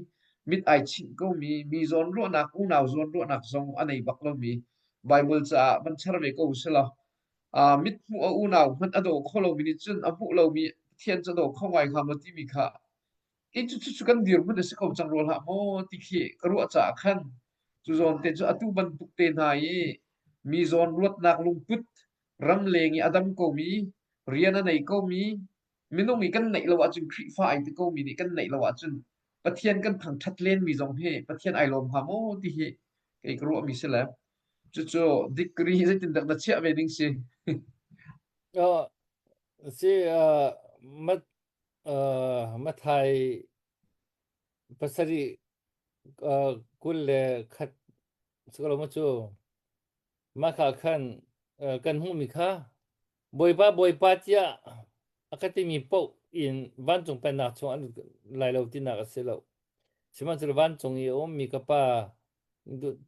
mit ai chinh komi, mi zawnruahnak, unau zawnruahnak zong a nei bak lomi Baibal caah van char ve ko usih law uh, mit hmuh a unau hmanh a daw kho lomi nih cun a hmuh lomi Pathian cu a daw kho ngai hnga maw timi kha kei cu cucu kan dirhmun a si ko cang rua hlah maw ti khi ka ruah caah khan cu zawn te cu atu bantuk te hna i mi zawn ruatnak lungput ramleng i a dam komi rian a nei komi minung i kan neih lo ahcun Khrihfa ai ti komi nih kan neih lo ahcun Pathian kan thangṭhat lenmi zong hi Pathian ai lawm hnga maw ti hi kei ka ruahmi si le cucu degree hi zeitindah na chiah ve ding si? Oh, si uh, mat Mathai pasarih 21 si cu mahka khan kan hmuhmi kha Bawipa Bawipa tiah a ka timi paoh in vancung pennak chung an lut lai lo tinak a si lo. Sihmanhsehlaw vancung i a ummi ka Pa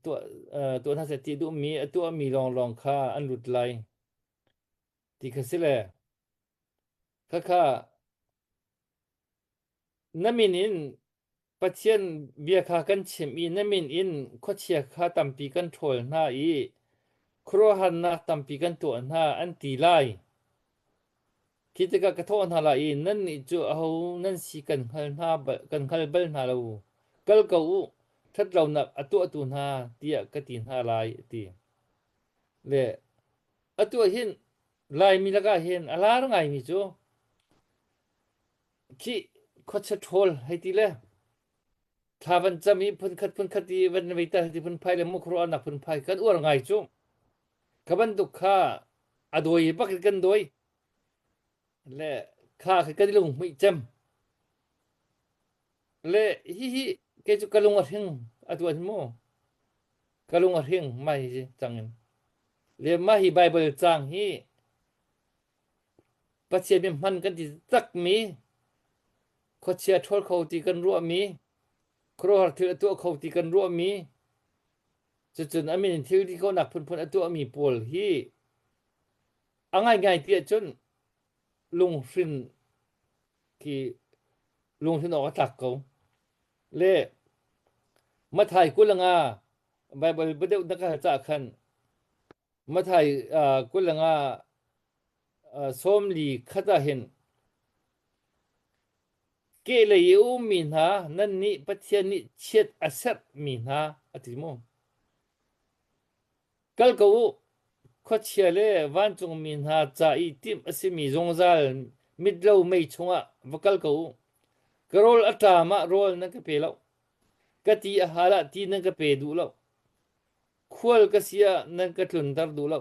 tuah tuah hna seh ti duhmi a tuahmi lawnglawng kha an lut lai ti kha si le Khakha na min in Pathian bia kha kan chim i na min in khuachia kha tampi kan ṭhawl hna i khuaruahharnak tampi kan tuah hna, an ti lai. Khi tikah ka thawh hna lai i nannih cu aho nan si kan hngal hna kan hngal bal hna lo. Kal ko u, ṭhatlonak a tuahtu hna, tiah ka ti hna lai, a ti. Le atu ah hin Laimi lakah hin a lar ngaimi cu khi khuachia ṭhawl hei ti le thla van cam i phunkhat phunkhat i van vei ta ti phunphai le mukhuruahnak phunphai kan uar ngai cu. Kha bantuk kha a dawi bak in kan dawi. Le kha kha kan i lunghmuih cem. Le hihi kei cu ka lung a hring atu ah hin mu. Ka lung a hring mah hi cang in. Le mah hi Baibal caang hi Pathian mi hman kan ti takmi khuachia ṭhawl kho ti kan ruahmi khuaruahhar thil a tuah kho ti kan ruahmi. Cucun a min in thil ti khawhnak phunphun a tuahmi pawl hi a ngaingai ti ahcun lunghrin khi lunghrin awk a tlak ko. Le Mathai 25 Bible biadeuh na ka hal caah khan Mathai 25 41 ah hin Kehlei i a ummi hna nannih Pathian nih chiat a serhmi hna a ti maw? Kal ko u, khuachia le vancungmi hna ca i timh a simi zungzal mitlo mei chungah va kal ko u. Ka rawl a ṭam ah rawl nan ka pe lo. Ka ti a hal ah ti nan ka pe duh lo. Khual ka si ah nan ka tlunter duh lo.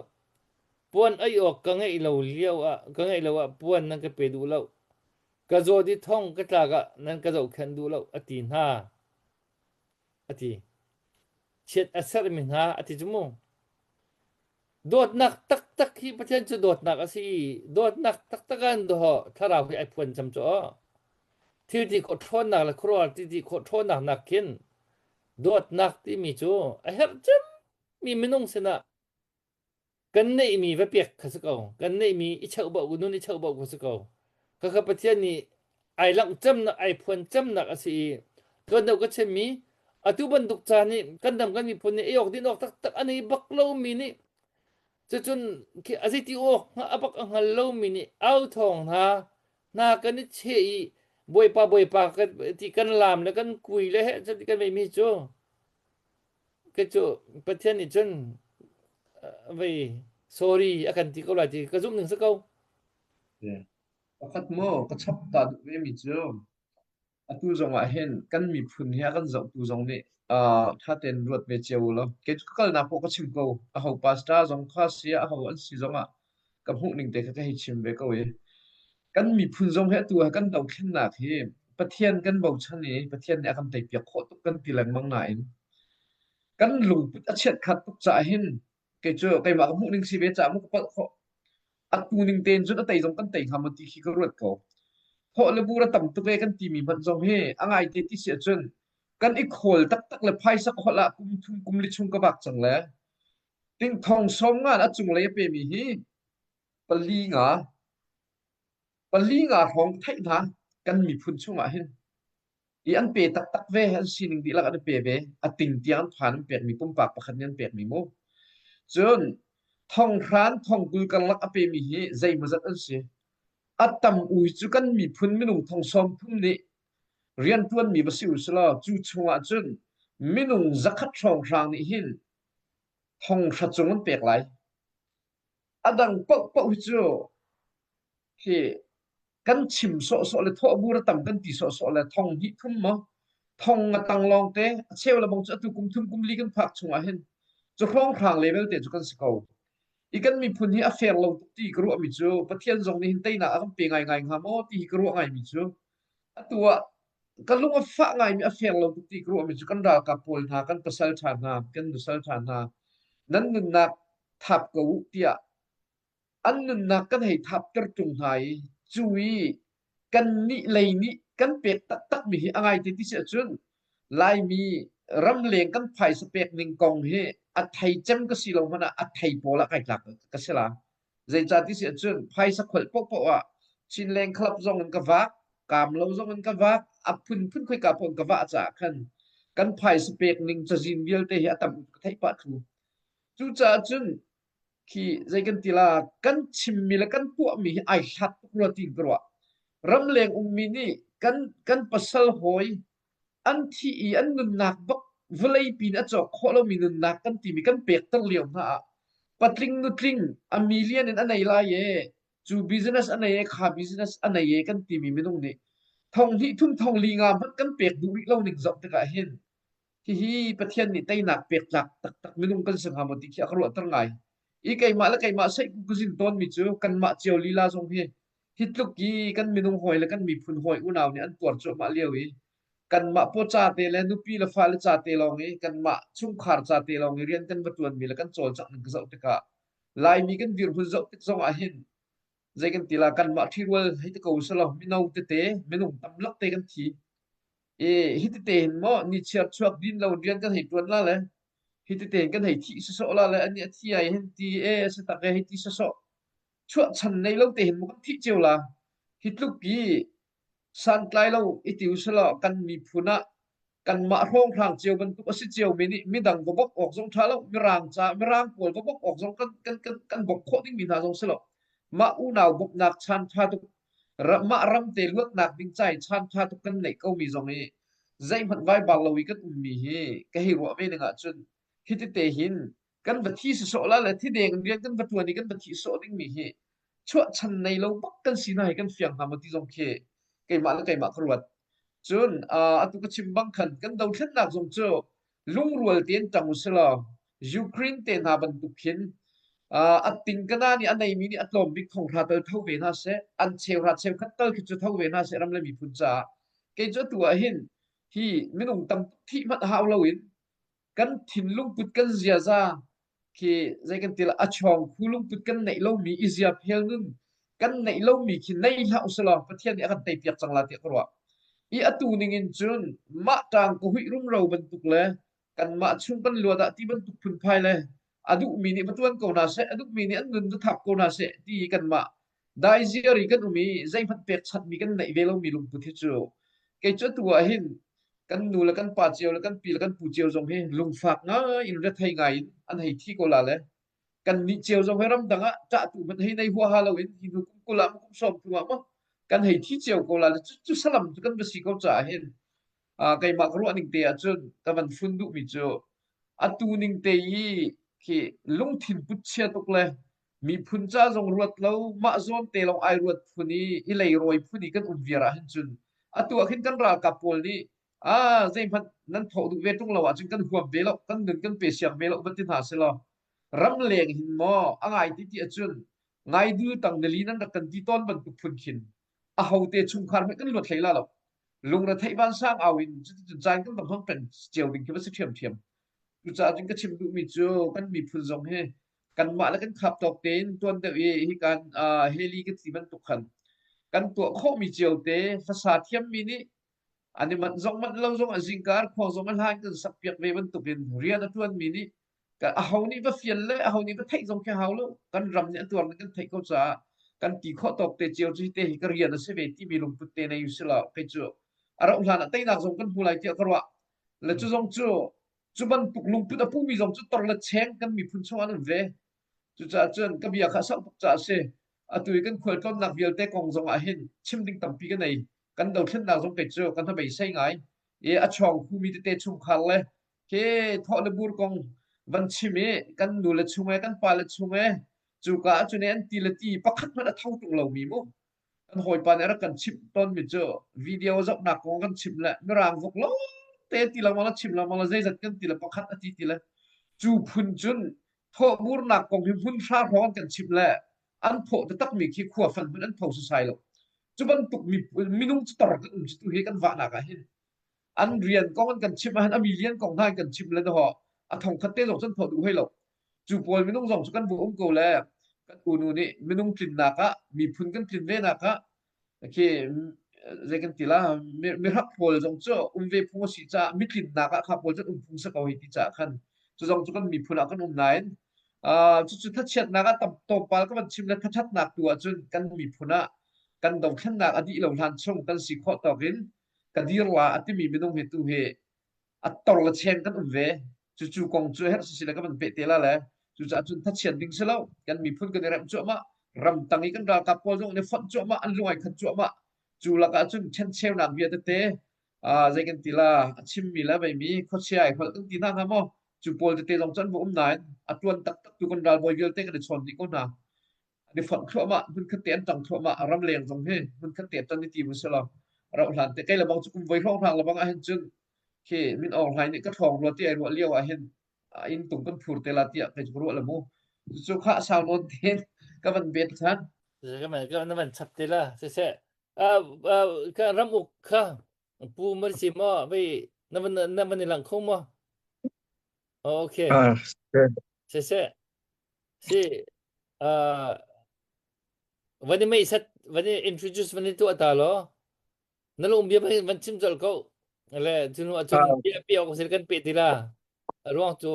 Puan ei awk ka ngeih lo lio ah ka ngeih lo ah puan nan ka pe duh lo. Ka zawt i thong ka tlak ah nan ka zohkhenh duh lo a ti hna. A ti. Chiat a serhmi hna a ti cu mu. Dawtnak taktak hi Pathian cu dawtnak a si i dawtnak taktak ah an dawh thlarau hi ai phuan cam cu aw. Thil ti khawh ṭhawnnak le khuaruahhar ti ti khawh ṭhawnnak nak khin dawtnak timi cu a herh cemmi minung sinah kan neihmi va pek kha si ko. Kan neihmi i cheuhbauh nun i cheuhbauh kha si ko. Khakha Pathian nih ai langh cemnak ai phuan cemnak a si i tuan deuh ka chimmi atu bantuk caan i kan dam kan miphun nih ei awk din awk taktak a nei bak lomi nih cucun khi a zeiti awk a bak a hngal lomi nih au thawng hna hna kan i cheh i bawipa bawipa kan ti kan laam le kan kui le he cuti kan veimi cu ke cu Pathian nih cun vei sorry a kan ti ko lai ti ka zumh ning si ko. Pakhat maw ka chap ta duh ve mi cu atu zong ah hin kan miphun hi a kan zohtu zong nih ṭha tein ruat ve cio u law kei cu ka kalnak poah ka chim ko. Aho pastor zong kha si ah aho an si zong ah ka hmuh ning te kha ka hei chim ve ko i kan miphun zong hi atu ah kan dothlennak hi Pathian kan bochan i Pathian nih a kan teipiak khawh tuk kan ti lengmang nain kan lungput a chiatkhat tuk caah hin kei cu keimah ka hmuh ning si ve caah mu ka palh khawh. Atu ning tein cun a tei zong kan tei hnga maw ti khi ka ruat ko. Thawh le bur a tam tuk e kan timi hmanh zong hi a ngaite ti si ahcun kan i khawl taktak le phaisa kholh ah kum thum kum li chung ka vak cang le ting thong sawm nga a cunglei a pemi hi pali nga pali nga hrawng theih hna kan miphun chungah hin i an pe taktak ve an sining dihlak an i pe ve a ting tiang an phan an pekmi pumpak pakhat nih an pekmi mu cun thonghran thongkul karlak a pemi hi zeimawzat an si a tam u cu kan miphun minung thong 30 nih rianṭuanmi va si u selaw cu chungah cun minung 100 hrawnghrang nih hin thonghra cung an pek lai a dang paohpaoh hi cu hi kan chim sawhsawh le thawhbur a tam kan ti sawhsawh le thong hnih thum maw thong a tang lawng te a cheu le bang cu atu kum thum kum li kan phak chungah hin cu hrawnghrang level te cu kan si ko i kan miphun hi a fair lo tuk ti ka ruahmi cu Pathian zong nih hin teinak a kan pe ngai ngai hnga maw ti hi ka ruah ngaimi cu atu ah ka lung a fah ngaimi a fair lo tuk ti ka ruahmi cu kan ralkap pawl hna kan pasal ṭha hna kan nusal ṭha hna nan nunnak thap ko u tiah An nunnak kan hei thapter ṭung hna i cu i kannih lei nih kan pek taktakmi hi a ngaite ti si ahcun Laimi ramleng kan phaisa pek ning kong hi a thei cem ka si lo hmanh ah a thei pawl ah kai tlak ka si la. Zeicah ti si ahcun phaisa kholh paohpaoh ah Chinleng Club zong in ka vak, Kamlo zong in ka vak, a phunphun khoika paoh in ka vah caah khan kan phaisa pek ning cazin vialte hi a tam ka theih pah thlu. Cucaah cun khi zei kan ti la kan chimmi le kan tuahmi hi ai hlat tuk rua tiin ka ruah. Ramleng ummi nih kan kan pasal hawi an thi i an nunnak bak vawlei pin a cawk khawh lomi nunnak kan timi kan pekter lio hna ah patling nutling a million in a nei lai e cu business a nei e kha business a nei e kan timi minung nih thong hnih thum thong li nga hmanh kan pek duh rih lo ning zoh tikah hin Hihi Pathian nih teinak pek tlak taktak minung kan si hnga maw ti khi a ka ruahter ngai. I keimah le keimah seihku ka zin tawnmi cu kanmah cio lila zong hi hi tluk i kan minung hawi le kan miphun hawi unau nih an tuar cuahmah lio i kanmah paw ca te le nupi le fale ca te lawng i kanmah chungkhar ca te lawng i rian kan va ṭuanmi le kan cawlcangh ning ka zoh tikah Laimi kan dirhmun zoh tik zong ah hin zei kan ti la kanmah ṭhirual hei ti ko usalaw mino tete minung tamlak te kan thi. I hi tete hin maw nichiar chuak din lo rian kan hei ṭuan la le. Hi tete kan hei thih sawsawh la le ani a thi ai hin ti e a si tak e hei ti sawsawh chuahchan nei lo te hin mu kan thih cio la. Hi tluk i santlai lo i ti usalaw kan miphun ah kanmah hrawnghrang cio bantuk a si cio mi nih midang va bawmh awk zong ṭha lo mirang ca mirang pawl va bawmh awk zong kan kan kan kan bawmh khawh dingmi hna zong si lo. Mah unau bawmhnak chan ṭha tuk mah ram te luatnak ding ca i chan ṭha tuk kan neih ko mi zong hi zeihmanh vaibar lo i kan ummi hi ka hei ruah ve ning ahcun hi tete hin kan va thi sawsawh la le thi deng rian kan va ṭuan i kan va thih sawh dingmi hi chuahchan nei lo bak kan si hna hi kan fiang hnga maw ti zong khi keimah le keimah ka ruat. Cun atu ka chim bang khan kan dothlennak zong cu lungrual tein ṭang usilaw Ukraine te hna bantuk khin a tingkana nih a neimi nih a tlawm bik thonghra tal tho ve hna seh, an cheuhra cheukhat tal khi cu tho ve hna seh ram le miphun caah. Kei cu atu ah hin hi minung tam thih hmanh hau loin kan thinlung put kan ziaza khi zei kan ti la a chawng khu lungput kan neih lomi i zia phel nun kan neih lomi khi nei hlah usalaw Pathian nih a kan tei piak cang la tiah ka ruah. I atu ning in cun mah ṭang ka huih rumro bantuk le kanmah chung kan luat ah ti bantuk phunphai le a duhmi nih va ṭuan ko hna seh, a duhmi nih an nun va thap ko hna seh ti i kanmah daiziar i kan um i zeihmanh pekchanhmi kan neih ve lomi lungput hi cu kei cu atu ah hin kan nu le kan pa cio le kan pi le kan pu cio zong hi lungfak ngai in rethei ngai in an hei thi ko la le kan nih cio zong hi ramdang ah ṭahtu hmanh hei nei huaha loin hi hnu kum 20 ah maw kum 30 ah maw kan hei thi cio ko la le cu, cu salam cu kan va si ko caah hin keimah ka ruah ning te ahcun ka van fun duhmi cu atu ning te i khi lungthin put chia tuk le miphun ca zong ruat lo mah zawn te lawng ai ruat phun i i leirawi phun i kan um viar ah hin cun atu ah khin kan ralkap pawl nih a zeihmanh nan thawh duh ve ṭung lo ahcun kan huam ve lo kan nun kan pe siang ve lo van ti hna seh law ramleng hin maw a ngai ti ti ahcun ngaidul tang nili nan rak kan ti tawn bantuk phun khin ahote chungkhar hmanh kan luat hlei la lo lungretheih vansang au in cuticun caan kan va hmang peng cio ding khi va si ṭhiamṭhiam. Cucaah cun ka chim duhmi cu kan miphun zong hi kanmah le kan khap tawk tein tuan deuh i hi kan heli kan ti bantuk khan kan tuah khawhmi cio te hlasa thiammi nih an i manh zong manh lo zong a zingkar khuang zong a hlan kan sak piak ve bantukin rian a ṭuanmi nih aho nih va fial le aho nih va theih zong khi hau lo kan ram nih a tuar nih kan theih ko caah kan ti khawh tawk te cio cu te hi ka rian a si ve timi lungput te nei usila kei cu a rauh hlan ah teinak zong kan hmu lai tiah ka ruah le cu zong cu cu bantuk lungput a pumi zong cu tor le cheng kan miphun chung an um ve cucaah cun ka bia kha sau tuk caah a si atu i kan khualtlawnnak vialte kong zong ah hin chim ding tampi ka nei kan dothlennak zong kei cu kan hnabei ngai i a chawng khumi tete chungkhar le Khi thawh le bur kong van chim i kan nu le chung e kan pa le chung e cuka ahcun an ti le ti pakhat hmanh a tho ṭung lomi mu kan hawipa nih a rak kan chimh tawnmi cu video zohnak kong kan chimh le mirang vok lo te ti lengmang le chim lengmang le zeizat kan ti le pakhat a ti ti le cu phun cun thawhburnak kong hi hmun hra hrawng an kan chimh le an phawh taktakmi khi khua fan hmanh an pho sasai lo cu bantuk minung cu tor kan um cu tu hi kan vahnak ah hin an rian kong an kan chimh ahhin a million kong hna in kan chimh le ho a thong khat te zong cun thawh duh hoi lo cu pawl minung zong cu kan bu um ko le kan unu nih minung tlinnak ah miphun kan tlin ve nak ah khi zei kan ti la mihrap pawl zong cu um ve phung a si caah mitlinnak ah kha pawl cu um phung sa ko hi ti caah khan cu zong cu kan miphun ah kan um nain cucu thachiatnak ah tam tlawmpal ka van chim le thathatnak tu ah cun kan miphun ah kan dothlennak a dih lo hlan chung kan si khawh tawk in ka dir la a timi minung hi tu hi a tor le cheng kan um ve cucu kong cu herh si le ka van peh te la le cucaah cun thachiat ding si lo kan miphun kan i remh cuahmah ramtang i kan ralkap pawl zong an i fonh cuahmah an lung ai khat cuahmah cu lakah cun ṭhencheunak bia tete zei kan ti la a chimmi le veimi khuachia ai holh kan ti hna hnga maw cu pawl tete zong cu an va um nain a ṭuan taktak tu kan ralbawi vialte kan i chawn dih ko hna an i fonh thluahmah hmunkhat te an ṭang thluahmah ramleng zong hi hmunkhat te ṭan i ti mu selaw rauh hlan te kei lebang cu kum voi hrawng hrang lebang ah hin cun khi min Aung Hlaing nih ka ṭhawng rua ti ai ruah lio ah hin inn tung kan phur te la tiah kei cu ruah le mu cu kha sau nawn tein ka van bet ṭhan ka van ka van chap te la siseh ka ram uk kha pu mar si mo vei na van na van i lang kho mo okay siseh si van i mei sat van i introduce van i tuah ta law na lung bia van chim colh ko le cu hnu ahcun bia bia awk kan pe ti la a ruang cu.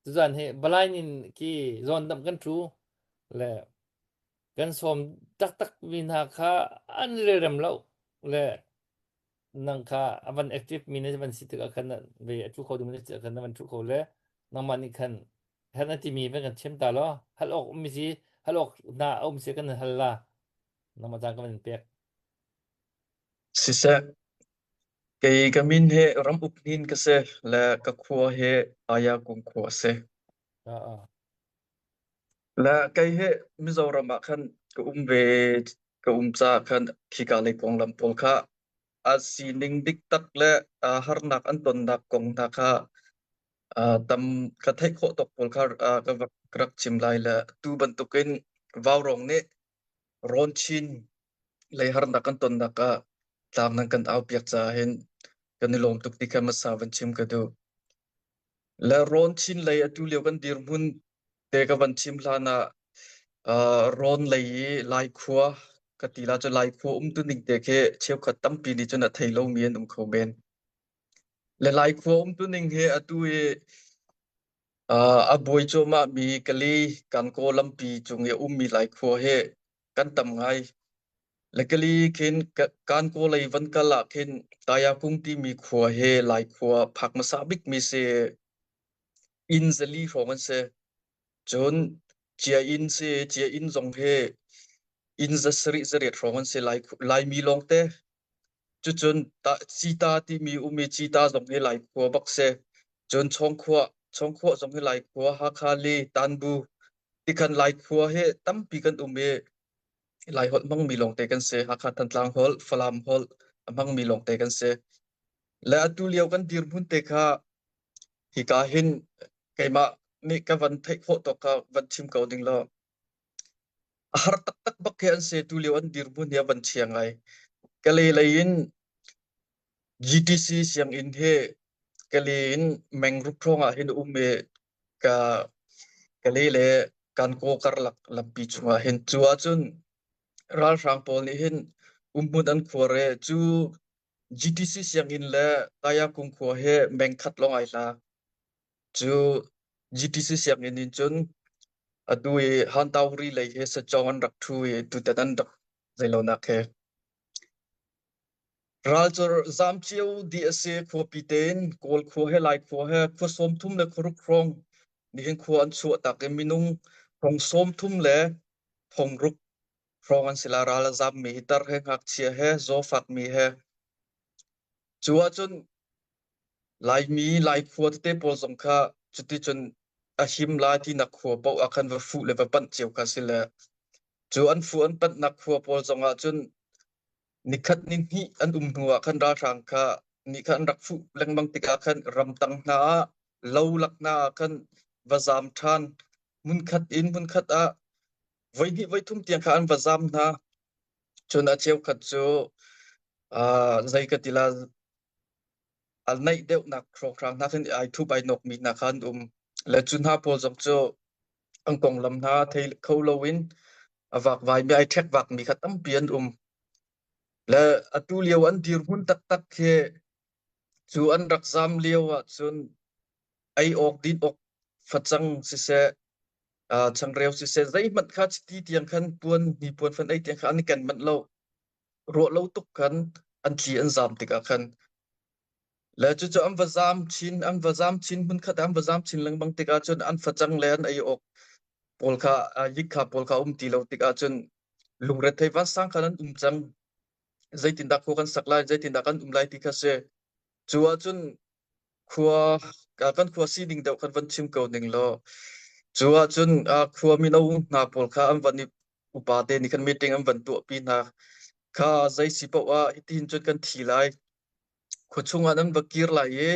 Tuzan hi balain in ki zawn dam kan thu le kan sawm taktak mi hna kha an relrem lo le nang kha avan active mi na van si tikah khan ve a thu kho ding na si khan na van thu kho le nangmah nih khan han a timi van kan chim ta lo hal awk um si hal awk na um si kan hal la nangmah caan ka van pek. Siseh, kei ka min hi ram uk hnin ka si le ka khua hi Ayakung khua a si. Le kei hi Mizoram ah khan ka um ve ka um caah khan khika lei konglam pawl kha a sining dik tak le harnak an tonnak kong hna kha tam ka theih khawh tawk pawl kha ka rak chim lai le tu bantukin Vaurawng nih Rawn Chin lei harnak kan tonnak ah tlang nan kan aupiak caah hin kan i lawm tuk ti kha hmasa van chim ka duh. Le rawn chin lei atu lio kan dirhmun te ka van chim hlan ah rawn lei i Laikhua ka ti la cu Laikhua um tu ning te khi cheukhat tampi nih cun a thei lomi an um kho men. Le Laikhua um tu ning hi atu i a buai cuahmah mi Kali Kankaw lampi cung i a ummi Laikhua hi kan tam ngai. Lekali khin Kankaw lei van kal ah khin Tayakung timi khua hi Laikhua phak hmasa bikmi si. Inn zali hrawng an si. Cun Cia-inn si. Cia-inn zong hi inn za sarih zariat hrawng an si. Laimi lawngte. Cucun Cita timi um i Cita zong hi Laikhua bak si. Cun Chawngkhuah, Chawngkhuah zong hi Laikhua, Hakha li, Tanbu tikhan Laikhua hi tampi kan um i Laiholh hmangmi lawngte kan si. Hakha Thantlang holh, Falam holh a hmangmi lawngte kan si. Le atu lio kan dirhmun te kha hika hin keimah nih ka van theih khawh tawk kha van chim ko ding law a har taktak bak khi an si. Tu lio an dirhmun hi a van chia ngai. Kalay lei in GTC sianginn hi Kalay in mengruk hrawng ah hin a um i ka Kalay le Kankaw karlak lampi chungah hin cu ahcun ralhrang pawl nih hin umhmun an khuar i cu GTC sianginn le Tayakung khua hi meng khat lawng ai hla. Cu GTC sianginn in cun atu i Hantauri lei hi sachawng an rak ṭhu i tutan an rak zeilonak he. Ral cu zaam cio dih a si. Khuapi tein Kawl khua he Lai khua he khua 30 le khuaruk hrawng nihin khua an chuah tak i minung thong 30 le thong ruk hrawng an si la. Ral a zaammi hi tar he ngakchia he zawfakmi he. Cu ahcun Laimi Lai khua tete pawl zong kha cuticun a him lai tinak khua paoh ah khan va fuh le va panh cio kha si le cu an fuh an panhnak khua pawl zong ah cun Nikhat nihnih an um hnuah khan ralhrang kha nih khan an rak fuh lengmang tikah khan ramtang hna ah lo lak hna ah khan va zaam ṭhan. Hmunkhat in hmunkhat ah voihnih voithum tiang kha an va zaam hna. Cun a cheukhat cu zei ka ti la a naih deuhnak hrawnghrang hna khin ai thup ai nawkmi hna kha an um. Le cu hna pawl zong cu an konglam hna thei kho loin a vakvaimi ai ṭhek vakmi kha tampi an um. Le atu lio an dirhmun taktak khi cu an rak zaam lio ahcun ei awk din awk facang siseh, changreu siseh zeihmanh kha chiti tiang khan puan hnipuan fan ei tiang kha an i ken manh lo. Ruah lo tuk khan an tli an zaam tikah khan le cucu an va zaam chin an va zaam chin hmunkhat ah an va zaam chin lengmang tikah cun an facang le an ei awk pawl kha yikha pawl kha um ti lo tikah cun lungrethei vansang khan an um cang. Zeitindah khua kan sak lai, zeitindah kan um lai ti kha si. Cu ahcun khua kan khua sining deuh kan van chim ko ning law cu ahcun khua mino hna pawl kha an van i upa te nih khan meeting an van tuahpi hna kha zei si paoh ah hitihin cun kan thi lai khua chungah nan va kir lai i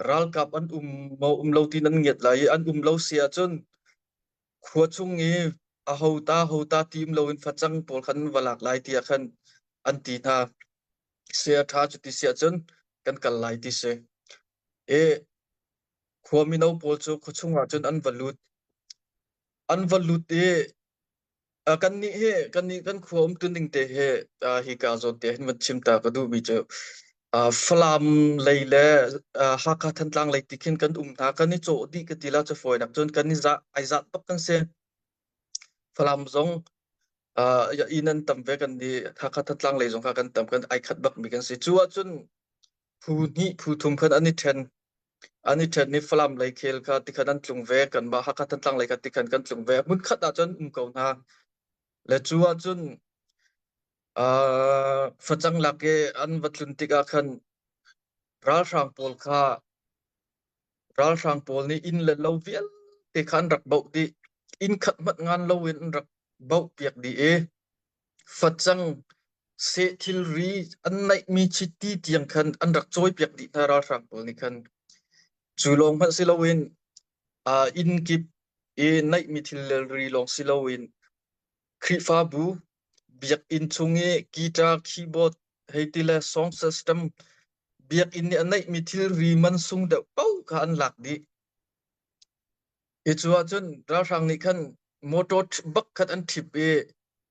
ralkap an um maw um lo ti nan ngiat lai i an um lo si ahcun khua chung i a hota hota ti um loin facang pawl khan va lak lai tiah khan an ti hna. Sia ṭha cu ti si ahcun kan kal lai ti si. I khua mino pawl cu khua chungah cun an va lut. An va lut i kannih hi kannih kan khua umtuning te hi hika zawn te hin van chim ta ka duhmi cu. Falam lei le Hakha Thantlang lei ti khin kan um hna. Kan i cawh dih ka ti la cu fawinak cun kan i zah ai zah tuk kan si. Falam zong inn an tam ve kan i Hakha Thantlang lei zong kha kan tam kan ai khat bak mi kan si. Cu ahcun phu hnih phu thum khan an i ṭhen. An i ṭhen i Falam lei khel kha tikhan an tlung ve. Kanmah Hakha Thantlang lei kha tikhan kan tlung ve. Hmun khat ahcun um ko hna. Le cu ahcun facang lak i an va tlun tikah khan ralhrang pawl kha ralhrang pawl nih inn le lo vialte kha an rak baoh dih. Inn khat hmanh ngan loin an rak baoh piak dih i facang seh thilri an neihmi chiti tiang khan an rak cawipiak dih hna ralhrang pawl nih khan. Cu lawng hmanh si loin inn kip i neihmi thilri lawng si loin Khrihfabu biakinn chung i guitar, keyboard hei ti le song system biakinn nih a neihmi thilri mansung deuh paoh kha an lak dih. Hi cu ahcun ralhrang nih khan motor bak khat an ṭhip i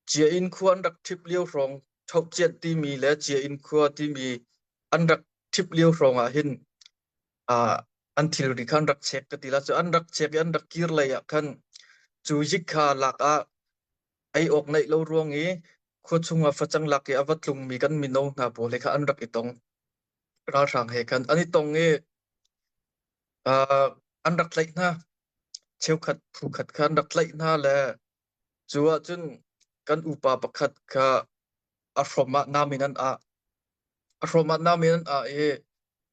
Cia-inn khua an rak ṭhip lio hrawng Ṭhohciat timi le Cia-inn khua timi an rak ṭhip lio hrawng ah hin an thilri kha an rak check ka ti la. Cu an rak check i an rak kir lei ah khan cu zik kha lak ah ei awk neih lo ruang i khua chung ah facang lak i a va tlungmi kan mino hna pawl he kha an rak i tong. Ralhrang he khan an i tong i an rak tlaih hna. Cheukhat phu khat kha an rak tlaih hna le cu ahcun kan upa pakhat kha a hrom ah nam in an ah. A hrom ah nam in an ah i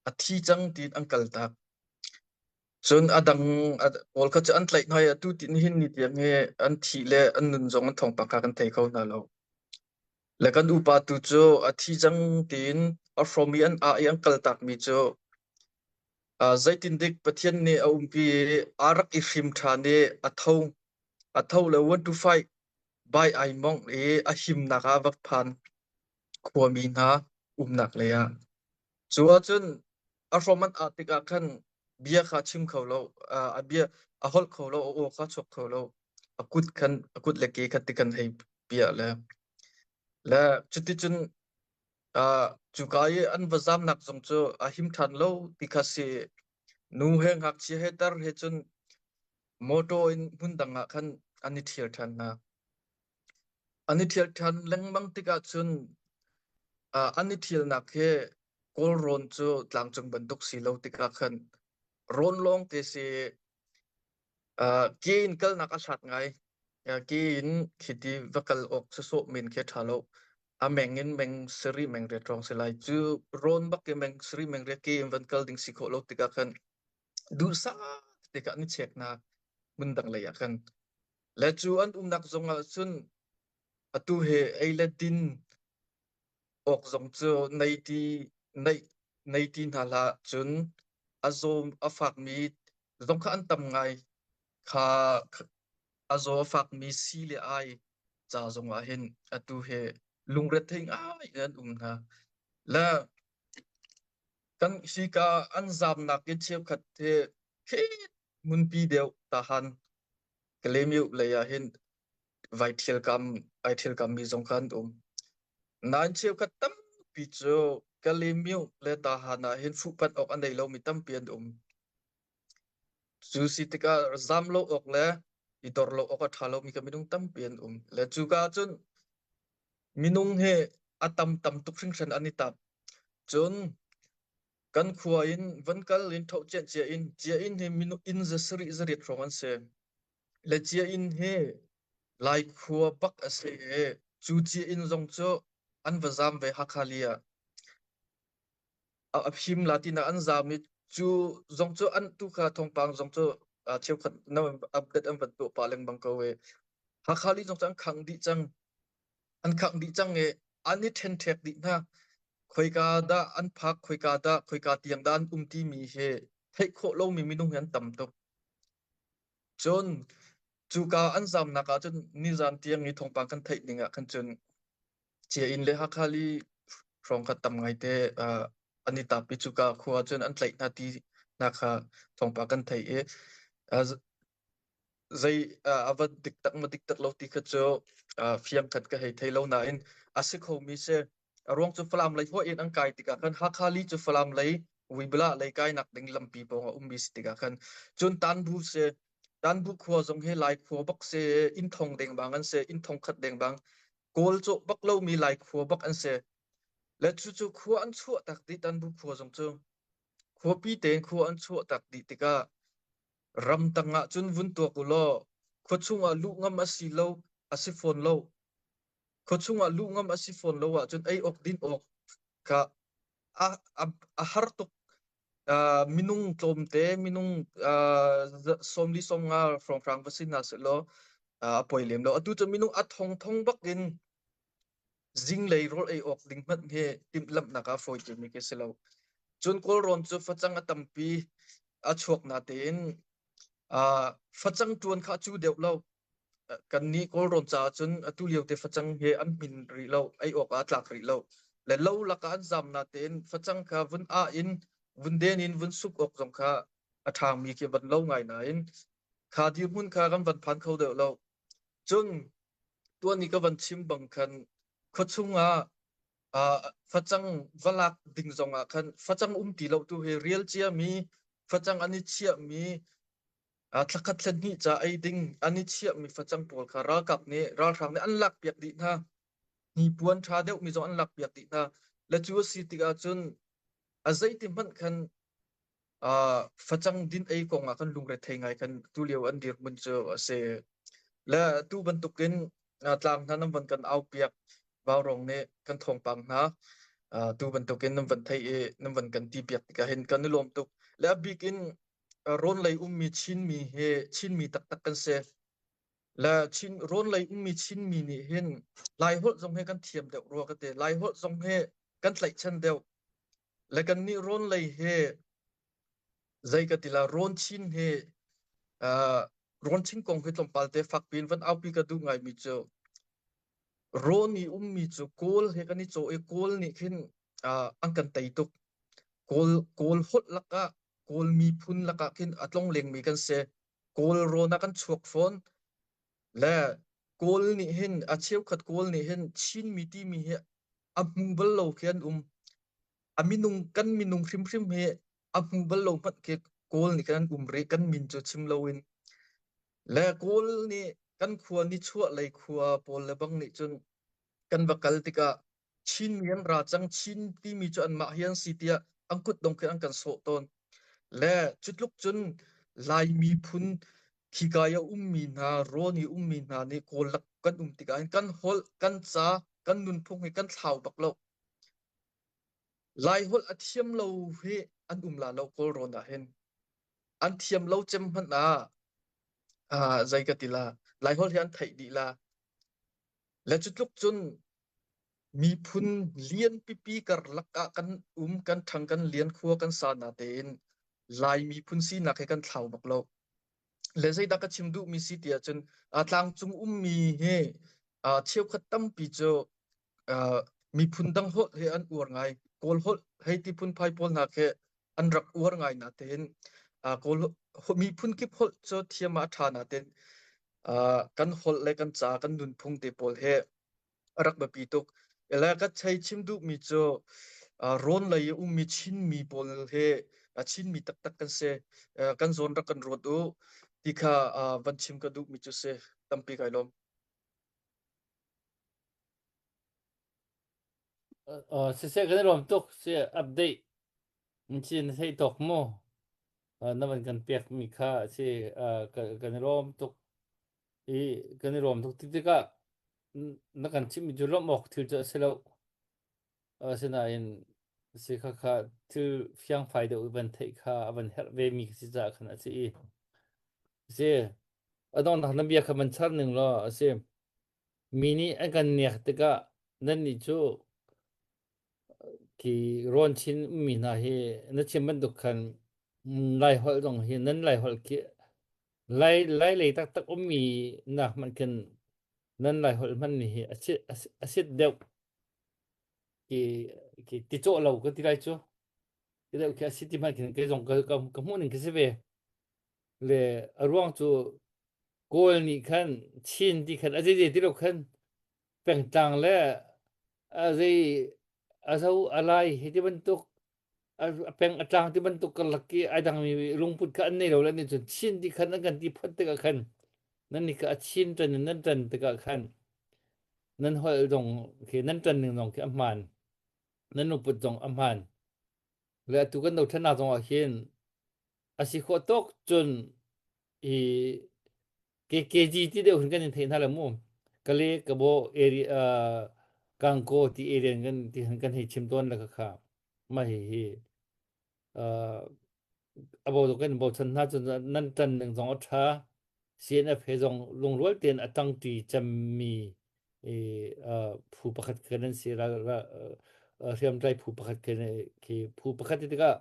a thi cang tiin an kaltak. Cun a dang pawl kha cu an tlaih hna i atu ti nihin ni tiang hi an thih le an nun zong an thawngpang kha kan thei kho hna lo. Le kan upa tu cu a thi cang tiin a hrom i an ah i an kaltakmi cu zeitindik Pathian nih a umpi i aa rak i hrim ṭhan i a tho a tho le one to five bai ai mongh i a himnak ah va phan khuami hna umnak lei ah. Cu ahcun a hrom an ah tikah khan bia kha chim kho lo, a bia a holh kho lo, a aw kha chuak kho lo. A kut khan a kut le ke kha tikan hei piah le le cuticun cuka i an va zamnak zong cu a him ṭhan lo ti kha si. Nu he ngakchia he tar he cun motor in hmun dang ah khan an i ṭhial ṭhan hna. An i ṭhial ṭhan lengmang tikah cun an i ṭhialnak hi Kawlrawn cu tlangcung bantuk si lo tikah khan rawn lawng te si. Ke in kalnak a hlat ngai. Ke in khiti va kal awk sawsawh men khi a ṭha lo. A meng in meng sarih meng riat hrawng si lai. Cu rawn bak i meng sarih meng riat ke in van kal ding si khawh lo tikah khan duhsah tikah an i cheknak hmun dang lei ah khan. Le cu an umnak zong ah cun atu he ei le din awk zong cu nei ti nei nei ti hna hlah cun a zaw a fakmi zong kha an tam ngai kha a zaw a fakmi si le ai ca zong ah hin atu he lungrethei ngai in an um hna le kan hika an zamnak in cheukhat he khi hmunpi deuh tahan Kalemiu lei ah hin vai ṭhialkam ai ṭhialkammi zong kha an um. Nain cheukhat tampi cu Kalemiu le Tahan ah hin fuhpanh awk a nei lomi tampi an um. Cu si tikah zam lo awk le i dor lo awk a ṭha lomi ka minung tampi an um. Le cuka cun minung hi a tam tam tuk hringhran an i tap. Cun kan khua in van kal in tho ciah cia in cia in hi minung inn za sarih zariat hrawng an si. Le cia inn hi Lai khua bak a si i cu cia inn zong cu an va zaam ve Hakha li ah. A phim la tinak an zaam i cu zong cu an tu kha thawngpang zong cu cheukhat na update an van tuah pah lengmang ko i Hakha li zong cu an khang dih cang. An khang dih cang i an i ṭhenṭhek dih hna. Khoika dah an phak, khoika dah, khoika tiang dah an um timi hi theih khawh lomi minung hi an tam tuk. Cun cuka an zamnak ah cun nizan tiang i thawngpang kan theih ning ah khan cun Cia-inn le Hakha li hrawng kha tam ngaite an i tap i cuka khua cun an tlaih hna ti hna kha thawngpang kan theih i zei a va dik tak ma dik tak lo ti kha cu fiang khat ka hei thei lo nain a si khomi si. A ruang cu Falam lei hawih in an kai tikah khan Hakha li cu Falam lei Vuibala lei kainak ding lampi pawng a ummi si tikah khan cun Tanbu si Tanbu khua zong hi Lai khua bak si inn thong dengmang an si inn thong khat dengmang Kawl cawh bak lomi Lai khua bak an si. Le cucu khua an chuah tak dih Tanbu khua zong cu khuapi tein khua an chuah tak dih tikah ramtang ah cun vun tuak u law khua chungah luh ngam a si lo a si fawn lo. Khua chungah luh ngam a si fawn lo ahcun ei awk din awk kha a, a, a har tuk. Uh, minung tlawmte minung uh, sawmli sawmnga hrawnghrang va si hna sehlaw uh, a poi lem lo. Atu cu minung a thong thong bak in zinglei rawl ei awk ding hmanh hi timhlamhnak ah fawi timi khi si lo. Cun Kawlrawn cu facang a tampi a chuak natein uh, facang ṭuan kha a cu deuh lo. Kannih Kawlrawn caah cun atu lio te facang hi an hmin rih lo, ei awk ah a tlak rih lo. Le lo lakah an zam natein facang kha vun ah in vun den in vun suk awk zong kha a ṭhangmi khi van lo ngai nain kha dirhmun kha kan van phan kho deuh lo. Cun tuan i ka van chim bang khan khuachung ah uh, facang va lak ding zong ah khan facang um ti lo tu hi rial ciami facang an i chiahmi uh, thlakhat thlen hnih ca ei ding an i chiahmi facang pawl kha ralkap nih ralhrang nih an lak piak dih hna. Hnipuan ṭha deuhmi zong an lak piak dih hna. Le cu a si tikah cun a zeiti hmanh khan uh, facang din ei kong ah kan lungrethei ngai kan tulio an dirhmun cu a si. Le tu bantukin uh, tlang hna nan van kan au piak vaurong nih kan thawngpang hna uh, tu bantukin nan van thei i nan van kan ti piak tikah hin kan i lawm tuk. Le a bik in uh, rawn lei ummi Chinmi hi Chinmi taktak kan si. Le Chin rawn lei ummi Chinmi nih hin Laiholh zong hi kan thiam deuh rua ka ti. Laiholh zong hi kan tlaihchan deuh. Le kannih rawn lei hi zei ka ti la rawn chin hi uh, rawn chin kong hi tlawmpal te fak piin van aupi ka duh ngaimi cu rawn i ummi cu Kawl he kan i cawh i Kawl nih khin uh, an kan tei tuk. Kawl Kawl holh lakah Kawl miphun lakah khin a tlong lengmi kan si. Kawl rawn ah kan chuak fawn. Le Kawl nih hin a cheukhat Kawl nih hin Chinmi timi hi a hmu bal lo khi an um. A minung kan minung hrimhrim hi a hmu bal lo hmanh khi Kawl nih kan um rih kan min cu chim loin. Le Kawl nih kan khua nichuah lei khua pawl le bang nih cun kan va kal tikah Chinmi an ra cang Chin timi cu anmah hi an si tiah an kutdong khi an kan sawh tawn. Le cutluk cun Lai miphun khika i a ummi hna, rawn i ummi hna nih Kawl lak kan um tikah hin kan holh, kan ca, kan nunphung hi kan thlau bak lo. Lai holh a thiam lo hi an um la lo Kawlrawn ah hin. An thiam lo cem hmanh ah, ah zei ka ti la, Lai holh hi an theih dih la. Le cutluk cun miphun lian pipi karlak ah kan um, kan ṭhang, kan lian khua kan sa natein Lai miphun sinak hi kan thlau bak lo. Le zeidah ka chim duhmi si ti ahcun uh, tlangcung ummi hi uh, cheukhat tampi cu uh, miphun dang holh he an uar ngai. Kawl holh hei ti phunphai pawl hna khi an rak uar ngai natein uh, Kawl miphun kip holh cu thiam ah a ṭha natein uh, kan holh le kan ca kan nunphung te pawl he a rak biapi tuk. Le ka chei chim duhmi cu uh, rawn lei i ummi Chinmi pawl he uh, Chinmi taktak kan si. Uh, kan zawn rak kan ruat u ti kha uh, van chim ka duhmi cu si. Tampi kai lawm. Uh, siseh kan i lawm tuk si update Ci na theih tawk mu? Na van kan pekmi kha a si. Kan i lawm tuk. I kan i lawm tuk ti tikah na kan chimhmi cu lawmh awk thil cu a si lo. Asinain si kha kha thil fiangfai deuh van theih kha a van herh vemi khi si caah khan a si i. Si a donghnak na bia kha van char ning law a si. Mi nih an kan nek tikah nannih cu Khi rawn chin ummi hna hi na chim bantuk khan Laiholh zong hi nan Laiholh khi Lai Lai lei taktak ummi nak hmanh khin nan Laiholh hmanmi hi a sit a sit deuh ki ki ti cawh lo ka ti lai cu. Ti deuh khi a sit ti hmanh khin kei zong ka ka ka hmuh ning khi si ve. Le a ruang cu Kawl nih khan Chin ti khan a zeizei ti lo khan pengtlang le a zei. A zo a lai hi ti bantuk a peng a tlang ti bantuk karlak i ai dangmi lungput kha an nei lo le nih cun Chin ti khan an kan ti phot tikah khan nan nih kha a Chin ṭan in nan ṭan tikah khan nan holh zong khi nan ṭan ning zong khi a hmaan nan lungput zong a hmaan le atu kan dothlennak zong ah hin a si khawh tawk cun i KKG ti deuh hin kan in theih hna le mu Kale Kabo area uh, Kangko ti area kan ti kan hei chim tawn le kha mah hi hi uh, abo kan bochan hna cun nan tan ning zong a tha CNF he zong lungrual tein a tangti cemmi i uh, phu pakhat kan an si ra, ra, uh, hriamtlai phu pakhat kan khi phu pakhat ti tikah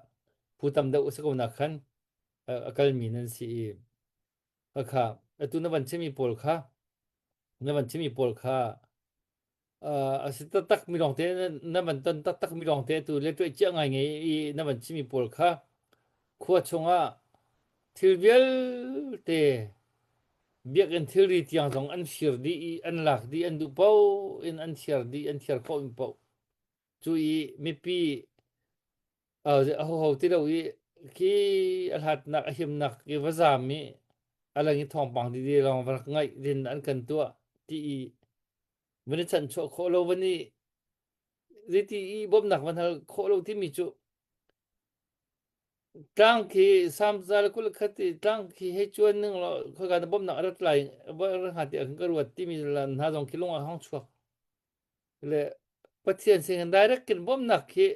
phu tam deuh a si ko nak khan a kalmi nan si i Khakha atu na van chimmi pawl kha na van chimmi pawl kha a si taktak mi lawngte na van ton taktak mi lawngte atu le tuah cia ngai ngai i na van chimmi pawl kha khua chungah thil vialte biakinn thilri tiang zong an fir dih i an lak dih an duh paoh in an thiar dih an thiar khawh in paoh cu i mipi Ahoho ti lo i khi a hlatnak a himnak i va zaam i a lang i thawngpang didi lawng va rak ngaih din an kan tuah ti i van i chanchuah khawh lo van i zeiti i bawmhnak van hal khawh lo timi cu tlang khi samza le kul khat i tlang khi hei cuan ning law khoika na bawmhnak a rat lai va rat hnga ti ah khan ka ruat timi hna zong khi lung ah hong chuak le Pathian sin direct in bawmhnak khi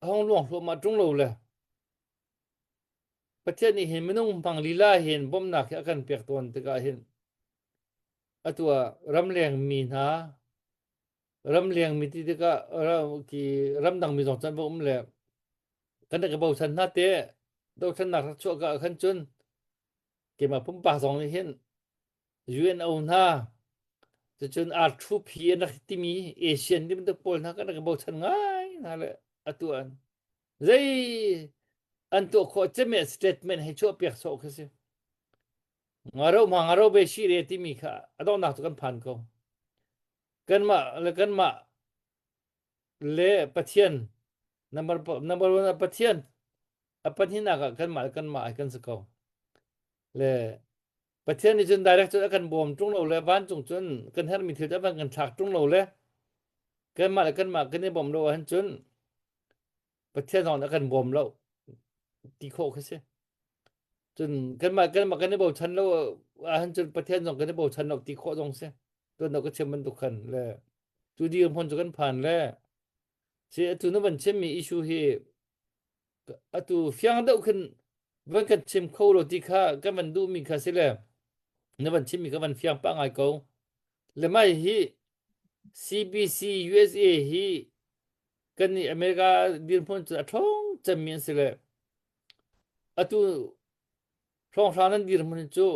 a hong luang hluahmah ṭung lo le Pathian nih hin minung hmang lila hin bawmhnak hi a kan pek tawn tikah hin atu ah ramleng mi hna ramleng mi ti tikah ki ramdang mi zong can va um le kan rak i bochan hna te dothlennak rak chuah ka ah khan cun keimah pumpak zong nih hin UNO hna cucun R2P an rak timi Asian ti bantuk pawl hna kan rak i bochan ngai hna le atu an zei an tuah khawh ceme statement hei chuah piak sawh khi si ngaro ma ngaro be shi re timi kha a donghnak cu kan phan ko kanmah le kanmah le Pathian number number one Pathian a pahnihnak ah kanmah le kanmah ai kan si ko le Pathian nih cun direct cun a kan bawm ṭung lo le vancung cun kan herhmi thil cu a van kan thlak ṭung lo le kanmah le kanmah kan i bawmh lo ahhin cun Pathian zong nih a kan bawm lo ti khawh khi si. Cun kanmah kanmah kan i bochan lo ahhin cun Pathian zong kan i bochan lo ti khawh zong si. Tuan ka chim bantuk khan le cu dirhmun cu kan phan le si atu na van chimmi issue hi atu fiang deuh khin van kan chim kho lo ti kha kan van duhmi kha si le na van chimmi kha van fiang pah ngai ko le mai hi CBC USA hi kan nih America dirhmun cu a ṭhawng cemmi an si le atu hrawnghrang nan dirhmun cu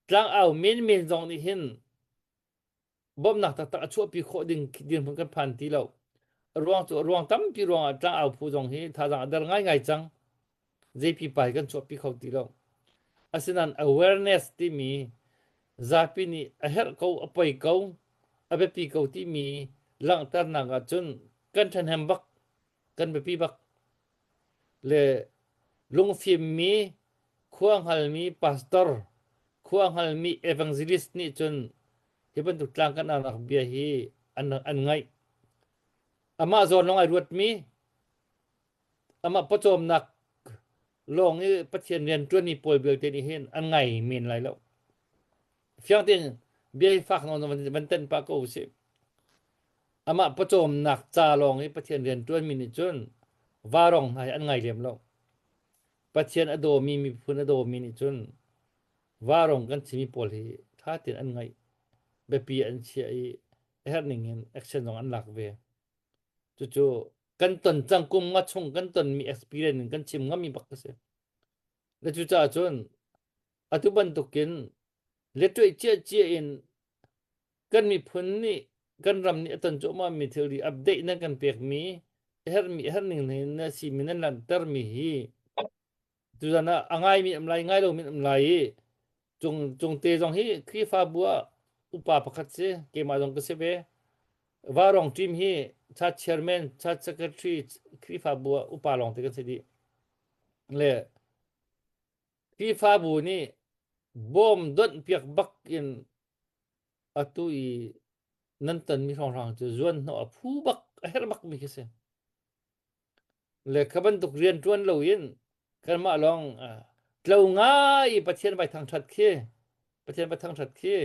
tlangau menmen zong nih hin bawmhnak taktak a chuahpi khawh ding dirhmun kan phan ti lo. A ruang cu a ruang tampi ruangah tlangau phu zong hi thazaang a der ngaingai cang. Zeipi pa hi kan chuahpi kho ti lo. Asinain awareness timi zapi nih a herh ko, a poi ko, a biapi ko timi langhternak ahcun kan ṭhahnem bak, kan biapi bak. Le lungfimmi, khua hngalmi pastor, khua hngalmi evangelist nih cun hi bantuk tlang kan arnak bia hi an, an ngaih. Amah zawn lawng ai ruatmi, amah pawcawmnak lawng i Pathian rian ṭuanmi pawl belte nih hin an ngai men lai lo. Fiang tein bia hi fak nawn van, van tenh pah ko usih. Amah pawcawmnak ca lawng i Pathian rian ṭuanmi nih cun varong hna hi an ngai lem lo. Pathian a dawmi miphun a dawmi nih cun varong kan chimi pawl hi ṭha tein an ngaih. Biapi an chiah i a herh ning in action zong an lak ve. Cucu kan ton cang kum nga chung kan tonmi experience in kan chim ngami bak a si. Le cucaah cun atu bantukin letuai cia cia in kan miphun nih kan ram nih a ton cuahmahmi thilri update nan kan pekmi a herhmi a herh ning na simi nan langhtermi hi tuzan ah a ngaimi am lai ngai lomi am lai i cung cungte zong hi Khrihfabu ah upa pakhat si keimah zong ka si ve. Vaurawng team hi church chairman, church secretary, Khrihfabu ah upa lawng te kan si dih. Le Khrihfabu nih bawm donh piak bak in atu i nan tonmi hrawnghrang cu zuan hnawh a phu bak a herh bak mi khi si. Le kha bantuk rian ṭuan loin kanmah lawng tlo ngai i Pathian vai thangṭhat khi Pathian vai thangṭhat khi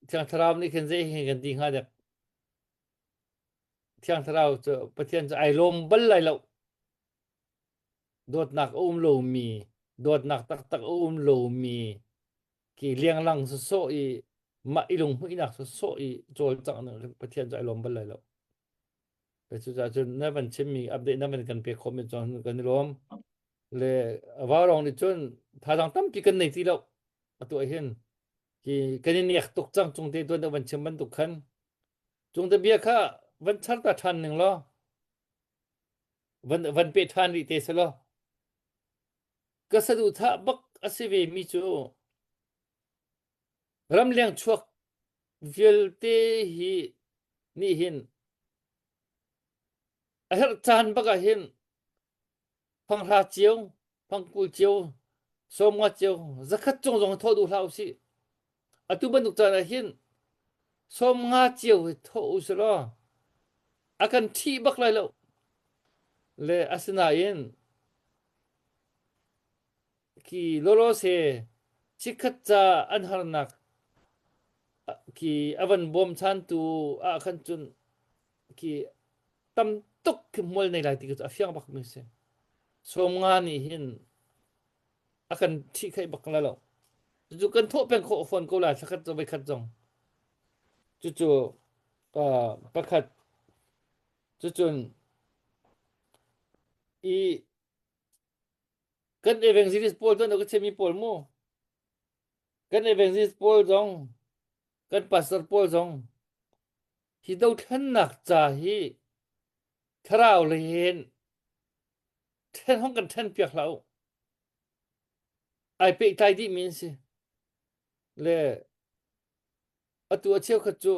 Thiang Thlarau nih khin zei he kan ti hnga dek. Thiang Thlarau cu Pathian cu ai lawm bal lai lo. Dawtnak a um lomi, dawtnak taktak a um lomi ki lianglang sawsawh i mah i lunghmuihnak sawsawh i cawlcangh Pathian cu ai lawm bal lai lo. Cucaah cun na van chimmi update na van kan pek khawhmi cun kan i lawm. Le vaurawng nih cun thazaang tampi kan nei ti lo. Atu ah hin hi kan i nek tuk cang cungte tuan deuh van chim bantuk khan. Cungte bia kha van char ta ṭhan ning law van van pe ṭhan rih te selaw ka saduhthah bak a si ve mi cu ramleng chuak vialte hi nih hin a herh caan bak ah hin fanghra cio, fangkul cio, sawmnga cio, zakhat cung zong thawh duh hlah usih. Atu bantuk caan ah hin sawmnga cio hi thawh u sih law a kan ṭhih bak lai lo. Le asinain Khi lawlawse chikkhat ca an harnak khi a van bawmchantu ah khan cun khi tam tuk khi hmual nei lai ti cu a fiang bak mi si. 90 nih hin a kan ṭhihkhaih bak la lo. Cucu kan thawh peng khawh fawn ko lai thlakhat cu voikhat zong. Cucu uh, pakhat cucun i Kan evangelist pawl tuan ka chimmi pawl mu. Kan evangelist pawl zong, kan pastor pawl zong hi dothlennak ca hi thlarau lei hin then hong kan then piak hlah u. Ai pehtlai dih mi an si. Le Atu a cheukhat cu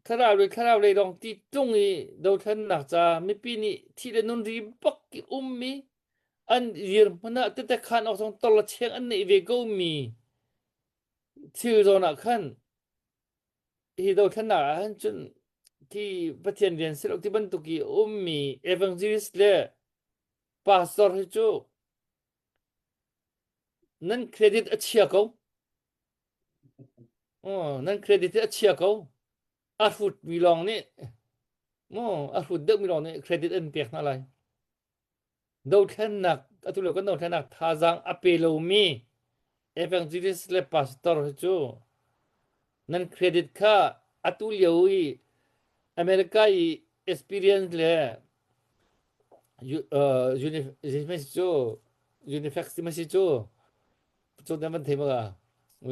thlarau le thlarau lei lawng ti ṭung i dothlennak ca mipi nih thih le nun ri bak i ummi an dirhmun ah tete khan awk zong tor le cheng an neih ve komi thil zawn ah khan hi dothlennak ah hin cun khi Pathian rian si lo ti bantuk i ummi evangelist le pastor hi cu nan credit a chia ko. Aw, nan credit hi a chia ko. A hrutmi lawng nih maw a hrut deuhmi lawng nih credit an pek hna lai. Dothlennak atu lio kan dothlennak thazaang a pe lomi evangelist le pastor hi cu nan credit kha atu lio i America i experience le uh, cu Unifax ti ma si cu cu nan van thei ma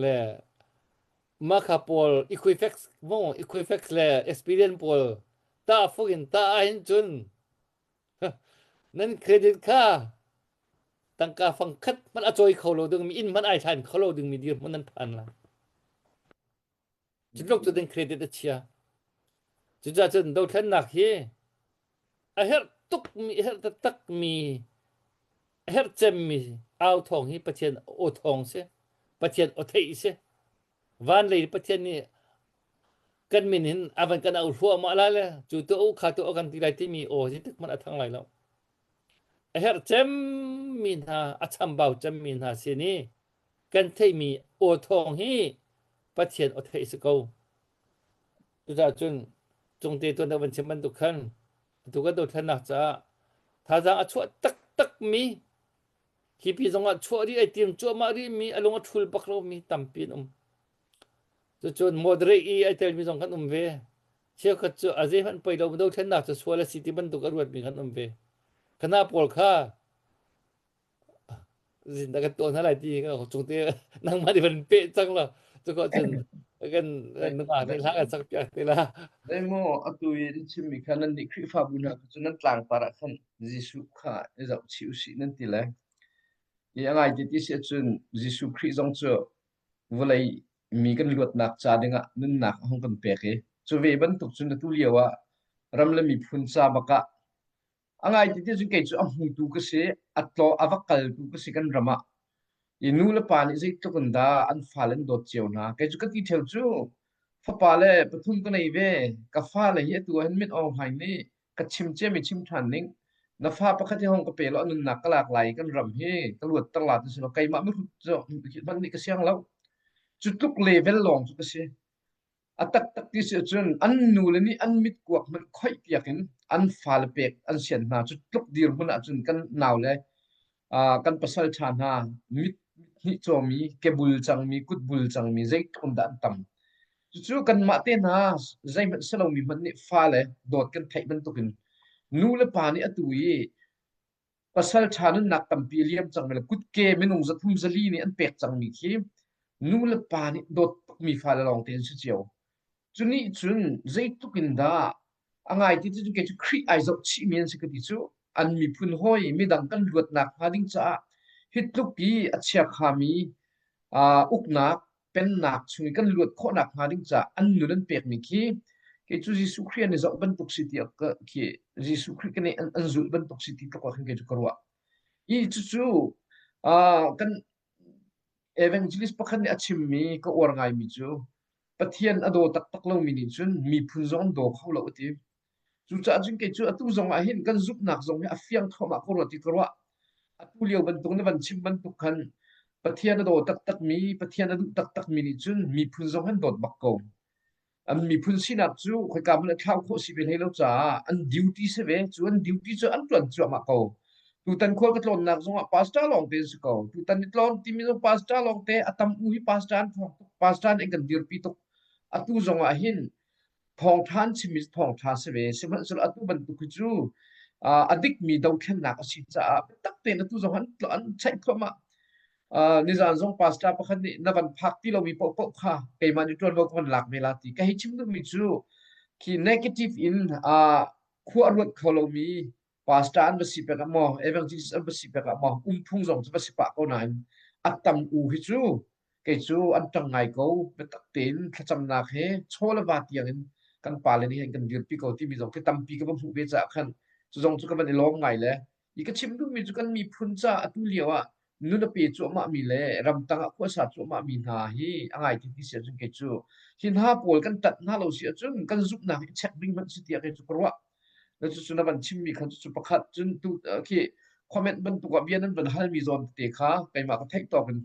le ma kha pawl Equifax mo Equifax le Experian pawl ta fuk in ta ah hin cun nan credit kha tangka fang khat hmanh a cawi kho lo ding mi inn hmanh ai thlan kho lo ding mi dirhmun nan phan la cu tluk cu ding credit a chia cucaah cun dothlennak hi a herh tuk mi a herh taktak mi a herh cemmi au thawng hi Pathian aw thawng si Pathian aw theih si van lei Pathian nih kan min hin a van kan au hluahmah lai le cu tu u kha tu kan ti lai timi aw hi tik hmanh a thang lai lo a herh cemmi hna a chambau cemmi hna sin i kan theihmi aw thawng hi Pathian aw theih si ko Cucaah cun cungte tuan deuh van chim bantuk khan atu kan dothlennak caah thazaang a chuah taktakmi hipi zongah chuah rih ai tim cuahmah rihmi a lung a ṭhul bak lomi tampi an um. Cucun moderate i ai telmi zong kan um ve. Cheukhat cu a zeihmanh poi lo dothlennak cu sual a si ti bantuk a ruatmi kan um ve. Kana pawl kha Zindah kan tuah hna lai ti ka cung te nangmah nih van peh cang la cu ko cun kan nungak nih hla kan sak piak te la. Zeimaw atu i na chimmi kha nan nih Khrihfabu hna kha cu nan tlangpar ah khan Jesuh kha i zohchih usih nan ti le i a ngai ti ti si ahcun Jesuh Khrih zong cu vawlei mi kan luatnak ca dingah nunnak a hung kan pek i. Cu ve bantuk cun atu lio ah ram le miphun ca bak ah a ngai ti cun kei cu a hmutu ka si, a tlaw a va kaltu ka si kan ram ah. I nu le pa nih zeitluk in dah an fale an dawt cio hna. Kei cu ka ti ṭheo cu fapa le pathum ka nei ve. Ka fale hi atu ah hin Min Aung Hlaing nih ka chim ciami chim ṭhan ning. Na fa pakhat hi hong ka pe law a nunnak ka lak lai i kan ram hi ka luatter la ti selaw keimah mihrut cu hmanh nih ka siang lo. Cu tluk level lawng cu ka si. A taktak ti si ahcun an nule nih an mitkuak hmanh khoihpiak in an fale pek an sian hna. Cu tluk dirhmun ahcun kan naule kan pasal ṭha hna mit hnih cawmi, kebul cangmi, kutbul cangmi zeitluk in dah an tam. Cucu kanmah te hna zeihmanh si lomi hmanh nih fale dawt kan theih bantukin nu le pa nih atu i pasal ṭha nunnak tampi a liam cangmi le kutke minung zathum zali nih an pek cangmi khi nu le pa nih dawt tukmi fale lawngte an si cio. Cu nih cun zeitluk in dah a ngai ti cu kei cu Khrih ai zoh chihmi an si ka ti cu an miphun hawi midang kan luatnak hnga ding caah hi tluk i a chiakhami uknak pennak chung i kan luat khawhnak hnga ding caah an nun an pekmi khi kei cu Jesuh Khrih an i zoh bantuk si ti khi Jesuh Khrih kan an, an zulh bantuk si ti tluk ah khin kei cu ka ruah. I cucu kan evangelist pakhat nih a chimmi ka uar ngaimi cu Pathian a daw taktak lomi nih cun miphun zong an daw kho lo a ti. Cucaah cun kei cu atu zong ah hin kan zumhnak zong hi a fiang thluahmah ko rua ti ka ruah. Atu lio bantuk na van chim bantuk khan Pathian a daw taktakmi, Pathian a duh taktakmi nih cun miphun zong an dawt bak ko. An miphun sinak cu khoika hmanh ah thlau khawh si ve hlei lo caah an duty si ve. Cu an duty cu an ṭuan cuahmah ko. Tutan khual ka tlawnnak zongah pastor lawng te an si ko. Tutan i tlawn timi zong pastor lawng te a tam u hi pastor an thawng tuk. Pastor nih an kan dirpi tuk. Atu zongah hin thawngṭha an chimmi cu thawngṭha si ve. Sihmanhsehlaw atu bantuk hi cu a dikmi dothlennak a si caah biatak tein atu zong an an cheih thluahmah. Nizan zong pastor pakhat nih na van phak ti lomi paohpaoh kha keimah nih ṭuanvo ka van lak ve la ti. Ka hei chim duhmi cu khi negative in khua a ruat kho lomi pastor an va si pek ah maw evangelist an va si pek ah maw umphung zong cu va si pah ko nain a tam u hi cu kei cu an ṭang ngai ko biatak tein thlacamnak he chaw le va tiang in kan pale nih hin kan dirpi ko timi zong khi tampi ka va hmuh ve caah khan cu zong cu ka van i lawm ngai le i ka chim duhmi cu kan miphun ca atu lio ah nun a pe cuahmahmi le ramtang ah khuasa cuahmahmi hna hi a ngai ti ti si ahcun kei cu hi hna pawl kan ṭanh hna lo si ahcun kan zumhnak hi check ding hmanh si tiah kei cu ka ruah. Na cucu na van chimmi kha cucu pakhat cun tu khi comment bantuk ah bia nan van halmi zawn tete kha keimah ka theih tawk in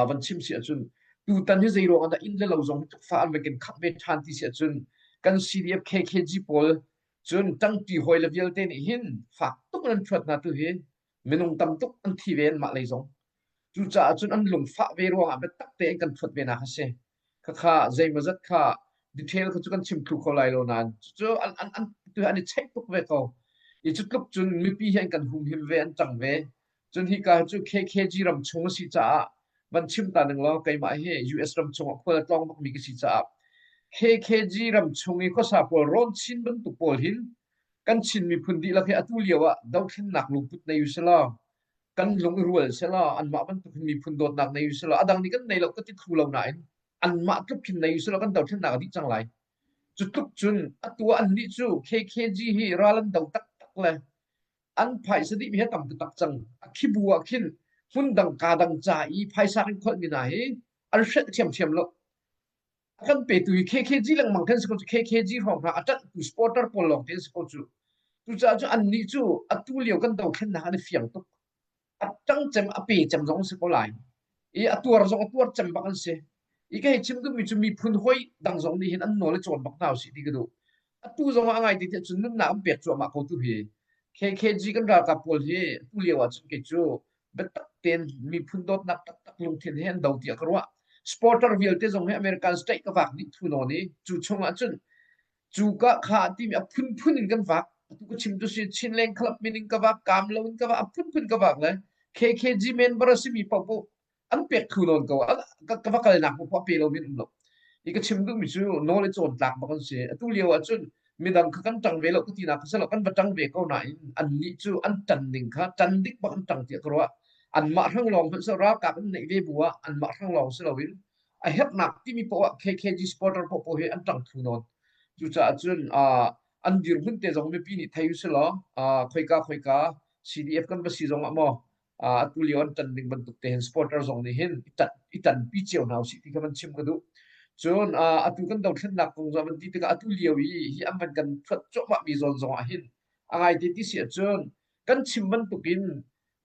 van chim si ahcun tutan hi zei ruang ah dah inn le lo zong hi tukfa an van kan khangh ve ṭhan ti si ahcun kan CDF KKG pawl cun ṭangṭi hawi le vialte nih hin fak tuk in an ṭhuat hna tu hi minung tam tuk an thi ve anmah lei zong. Cucaah cun an lungfah ve ruangah biatak tein kan ṭhuat ve nak a si. Khakha zeimawzat kha detail kha cu kan chim thlu kho lai lo nain cucu an an an tu an i cheih tuk ve ko. I cu tluk cun mipi hi an kan humhim ve an ṭang ve. Cun hika hi cu KKG ram chung a si caah van chim ta ning law keimah hi US ram chung ah khual a tlawng bakmi ka si caah KKG ram chung i khuasa pawl rawn chin bantuk pawl hin kan Chin miphun dihlak hi atu lio ah dothlennak lungput nei u selaw kan lung i rual selaw anmah bantuk hin miphun dawtnak nei u selaw a dang nih kan nei lo ka ti thlu lo nain anmah tluk khin nei u selaw kan dothlennak a dih cang lai. Cu tluk cun atu ah annih cu KKG hi ral an do taktak le an phaisa dihmi hi a tam taktak cang. A khibu ah khin hmundang kaa dang ca i phaisa kan kholhmi hna hi an hrelh ṭhiamṭhiam lo. A kan petu hi KKG lengmang khan si ko cu KKG hrawng hna a ṭanhtu supporter pawl lawng te an si ko cu. Cucaah cu annih cu atu lio kan dothlennak an i fiang tuk. A ṭang cem a pe cem zong si ko lai. I a tuar zong a tuar cem bak an si. I ka hei chim duhmi cu miphun hawi dang zong nih hin an nawl i cawn bak hna usih ti ka duh. Atu zong ah a ngai ti tiah cun nunnak an pek cuahmah ko tu hi. KKG kan ralkap pawl hi atu lio ah cun kei cu biatak tein miphun dawtnak taktak lungthin he an do tiah ka ruah. Supporter vialte zong hi American state ka vak dih thu nawn i cu chung ah cun cu ka kha timi a phunphun in kan vak. Atu ka chim tu si Chinleng Club min in ka vak, Kam lo in ka vak, a phunphun ka vak le KKG member a simi paohpaoh an pek thu nawn ko. Ka va kalnak paoh a pe lomi an um lo. I ka chim duhmi cu nawl i cawn tlak bak an si. Atu lio ah cun midang kha kan ṭang ve lo ka tinak kha si lo, kan va ṭang ve ko nain annih cu an ṭan ning kha ṭan dik bak an ṭang tiah ka ruah. Anmah hrang lawng hmanh seh ralkap an neih ve bu ah anmah hrang lawng si loin a herhnak timi poah ah KKG supporter paohpaoh hi an ṭang thu nawn. Cucaah cun an dirhmun te zong mipi nih thei usih law khoika khoika CDF kan va si zong ah maw atu lio an ṭan ding bantuk te hin supporter zong nih hin i ṭanpi cio hna usih ti kha van chim ka duh. Cun atu kan dothlennak kong zong van ti tikah atu lio i hi an van kan thuat cuahmah mi zawn zong ah hin a ngai te ti si ahcun kan chim bantukin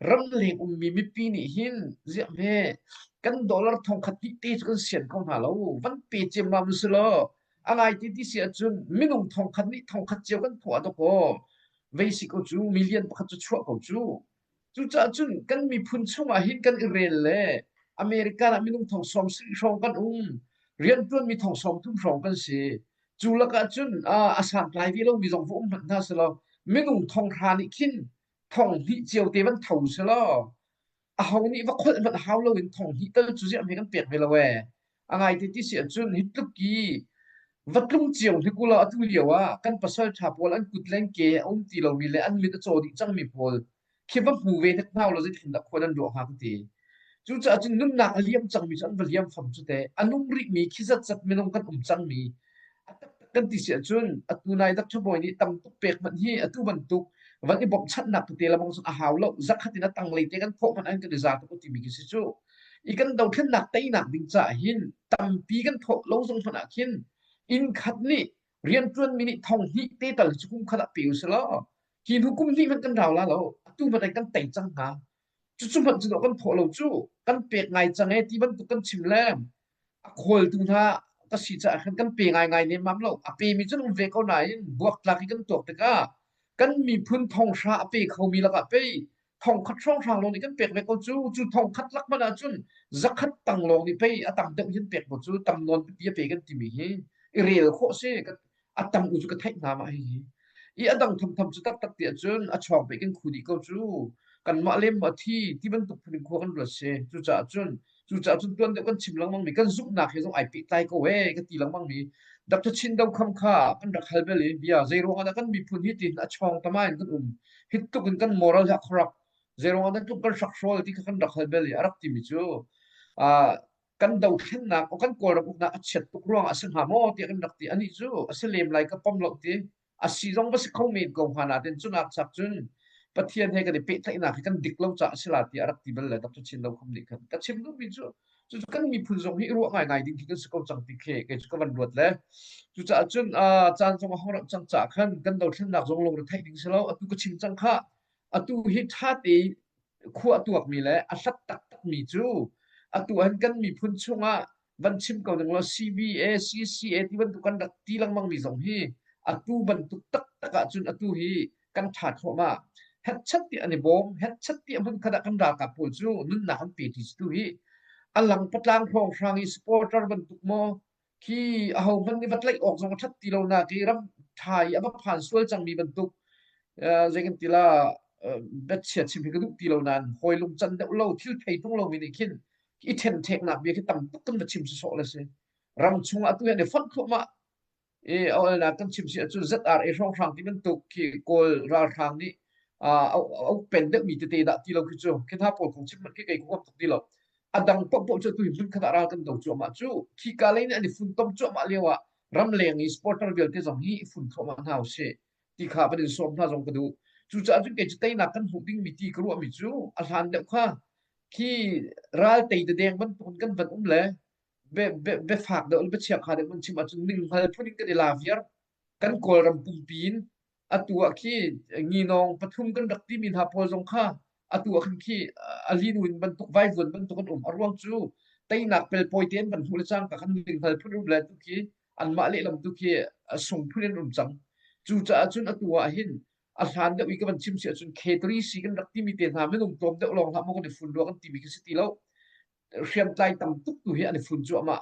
ramleng ummi mipi nih hin ziah hme kan dollar thongkhat hnih te cu kan sian ko hna lo van pe ciammam si law a ngai te ti si ahcun minung thongkhat nih thongkhat cio kan thawh ah dawkaw vei si ko cu million pakhat cu chuah ko cu. Cucaah cun kan miphun chungah hin kan i rel le American ah minung thong sawm sarih hrawng kan um. Rianṭuanmi thong sawm thum hrawng kan si. Cu lakah cun a santlai ve lomi zong va um hmanh hna selaw minung thong hra nih khin thong hnih cio te van tho selaw aho nih va kholh hmanh hau loin thong hnih tal cu ziah hme kan pek ve lo ee. A ngai te ti si ahcun hi tluk i va tlung cio hnik ulaw atu lio ah kan pasal ṭha pawl an kut le an ke a um ti lomi le an mit a caw dih cangmi pawl khi va hmu ve hnik hna ulaw zeitin dah khua nan ruah hnga ka ti. Cucaah cun nunnak a liam cangmi cu an va liam fam cu teh. A nung rihmi khi zatzat minung kan um cangmi a taktak kan ti si ahcun atu nai Dr. Bawi nih tam tuk pek hmanh hi atu bantuk van i bawmhchanhnak tete lamang cun a hau lo. Zakhat in a tanglei te kan thawh hmanh an kan i za tuk timi khi si cu. I kan dothlennak teinak ding caah hin tampi kan thawh lo zong hmanh ah khin inn khat nih rianṭuanmi nih thong hnih te tal cu kum khat ah pe usih law hi hnu kum hnih hmanh kan rau la lo atu hmanh kan tei cang hnga. Cucu hmanh cu kan thawh lo cu kan pek ngai cang e ti bantuk kan chim le a khawltu hna ka si caah khan kan pe ngaingai nemmam lo. A pemi cu an um ve ko nain buaktlak i kan tuak tikah kan miphun thonghra a pe khomi lakah pei thongkhat hrawnghrang lawng nih kan pek ve ko cu. Cu thongkhat lak hmanh ahcun zakhat tang lawng nih pei a tam deuh hin pek ko cu tam nawn pipi a pe kan timi hi i rel khawh si. A tam u cu ka theih hna mah hihi. I a dang thamtham cu taktak ti ahcun a chawng pe kan khu dih ko cu. Kanmah lem maw a thi ti bantuk phun in khua kan ruat si. Cucaah cun cucaah cun tuan deuh kan chim lengmang mi kan zumhnak he zong ai pehtlai ko ee ka ti lengmang mi Dr. Chin Do Kham kha kan rak hal bel i bia zei ruangah dah kan miphun hi tin a chawng tama in kan um hi tluk in kan moral hi a corrupt zei ruangah dah tluk kan hrakhrawl ti kha kan rak hal bel i a rak timi cu kan dothlennak kan Kawlram uknak a chiat tuk ruangah a si hnga maw tiah kan rak ti. Anih cu a si lem lai ka pom lo ti. A si zong va si kho men ko hnga nain cunak chak cun Pathian he kan i pehtlaihnak hi kan dik lo caah a si la tiah a rak ti bal le Dr. Chin Lo Kham nih khan ka chim duhmi cu cucu kan miphun zong hi i ruah ngaingai ding khi kan si ko cang ti khi kei cu ka van ruat le cucaah cun caan zong a hong rauh cang caah khan kan dothlennak zong lungre theih ding si lo atu ka chim cang kha atu hi ṭha te khua a tuakmi le a hlat taktakmi cu atu ahhin kan miphun chungah van chim ko ning law CBA, CCA ti bantuk kan rak ti lengmang mi zong hi atu bantuk taktak ahcun atu hi kan ṭha thluahmah. Hetchat ti an i bawm, hetchat ti hmun khat ah kan ralkap pawl cu nunnak an pe ti tu hi a lang patlang hrawnghrang i supporter bantuk maw khi ahohmanh nih va tlaih awk zong a ṭhat ti lo nak i ram ṭha i a va phan sual cangmi bantuk zei kan ti la biachia chim hi ka duh ti lo nain hawi lungcan deuh lo thil thei tung lomi nih khin i ṭhenṭheknak bia khi tam tuk kan va chim sawsawh le si ram chungah atu hi an i fonh thluahmah i a olnak kan chim si ahcun ZRA hrawnghrang ti bantuk khi Kawl ralhrang nih a uk pen deuhmi tete dah ti lo khi cu khi hna pawl kong chim hmanh khi kei ka huam tuk ti lo. A dang paohpaoh cu atu hi hmun khat ah ral kan do cuahmah cu khika lei nih an i funtom cuahmah lio ah ramleng i supporter vialte zong hi i fun thluahmah hna usih ti kha van in sawm hna zong ka duh. Cucaah cun kei cu teinak kan hmuh dingmi ti ka ruahmi cu a hlan deuh kha khi ral tei dadeng bantukin kan van um le biafak deuh le biachiakha deuh kan chim ahcun ninghngal phun in kan i la viar. Kan Kawlram pumpi in atu ah khi nginawng pathum kan rak timi hna pawl zong kha atu ah khan khi a linuin bantuk vaivuan bantuk an um. A ruang cu teinak pelpawi te an van hmuh le cangka khan ninghngal phun um le tu khi anmah lehlam tu khi a sung phun in um cang. Cucaah cun atu ah hin a hlan deuh i ka van chim si ahcun K3C kan rak timi te hna minung tlawm deuh lawng hlah maw kan i fun rua kan timi khi si ti lo. Hriamtlai tam tuk tu hi an i fun cuahmah.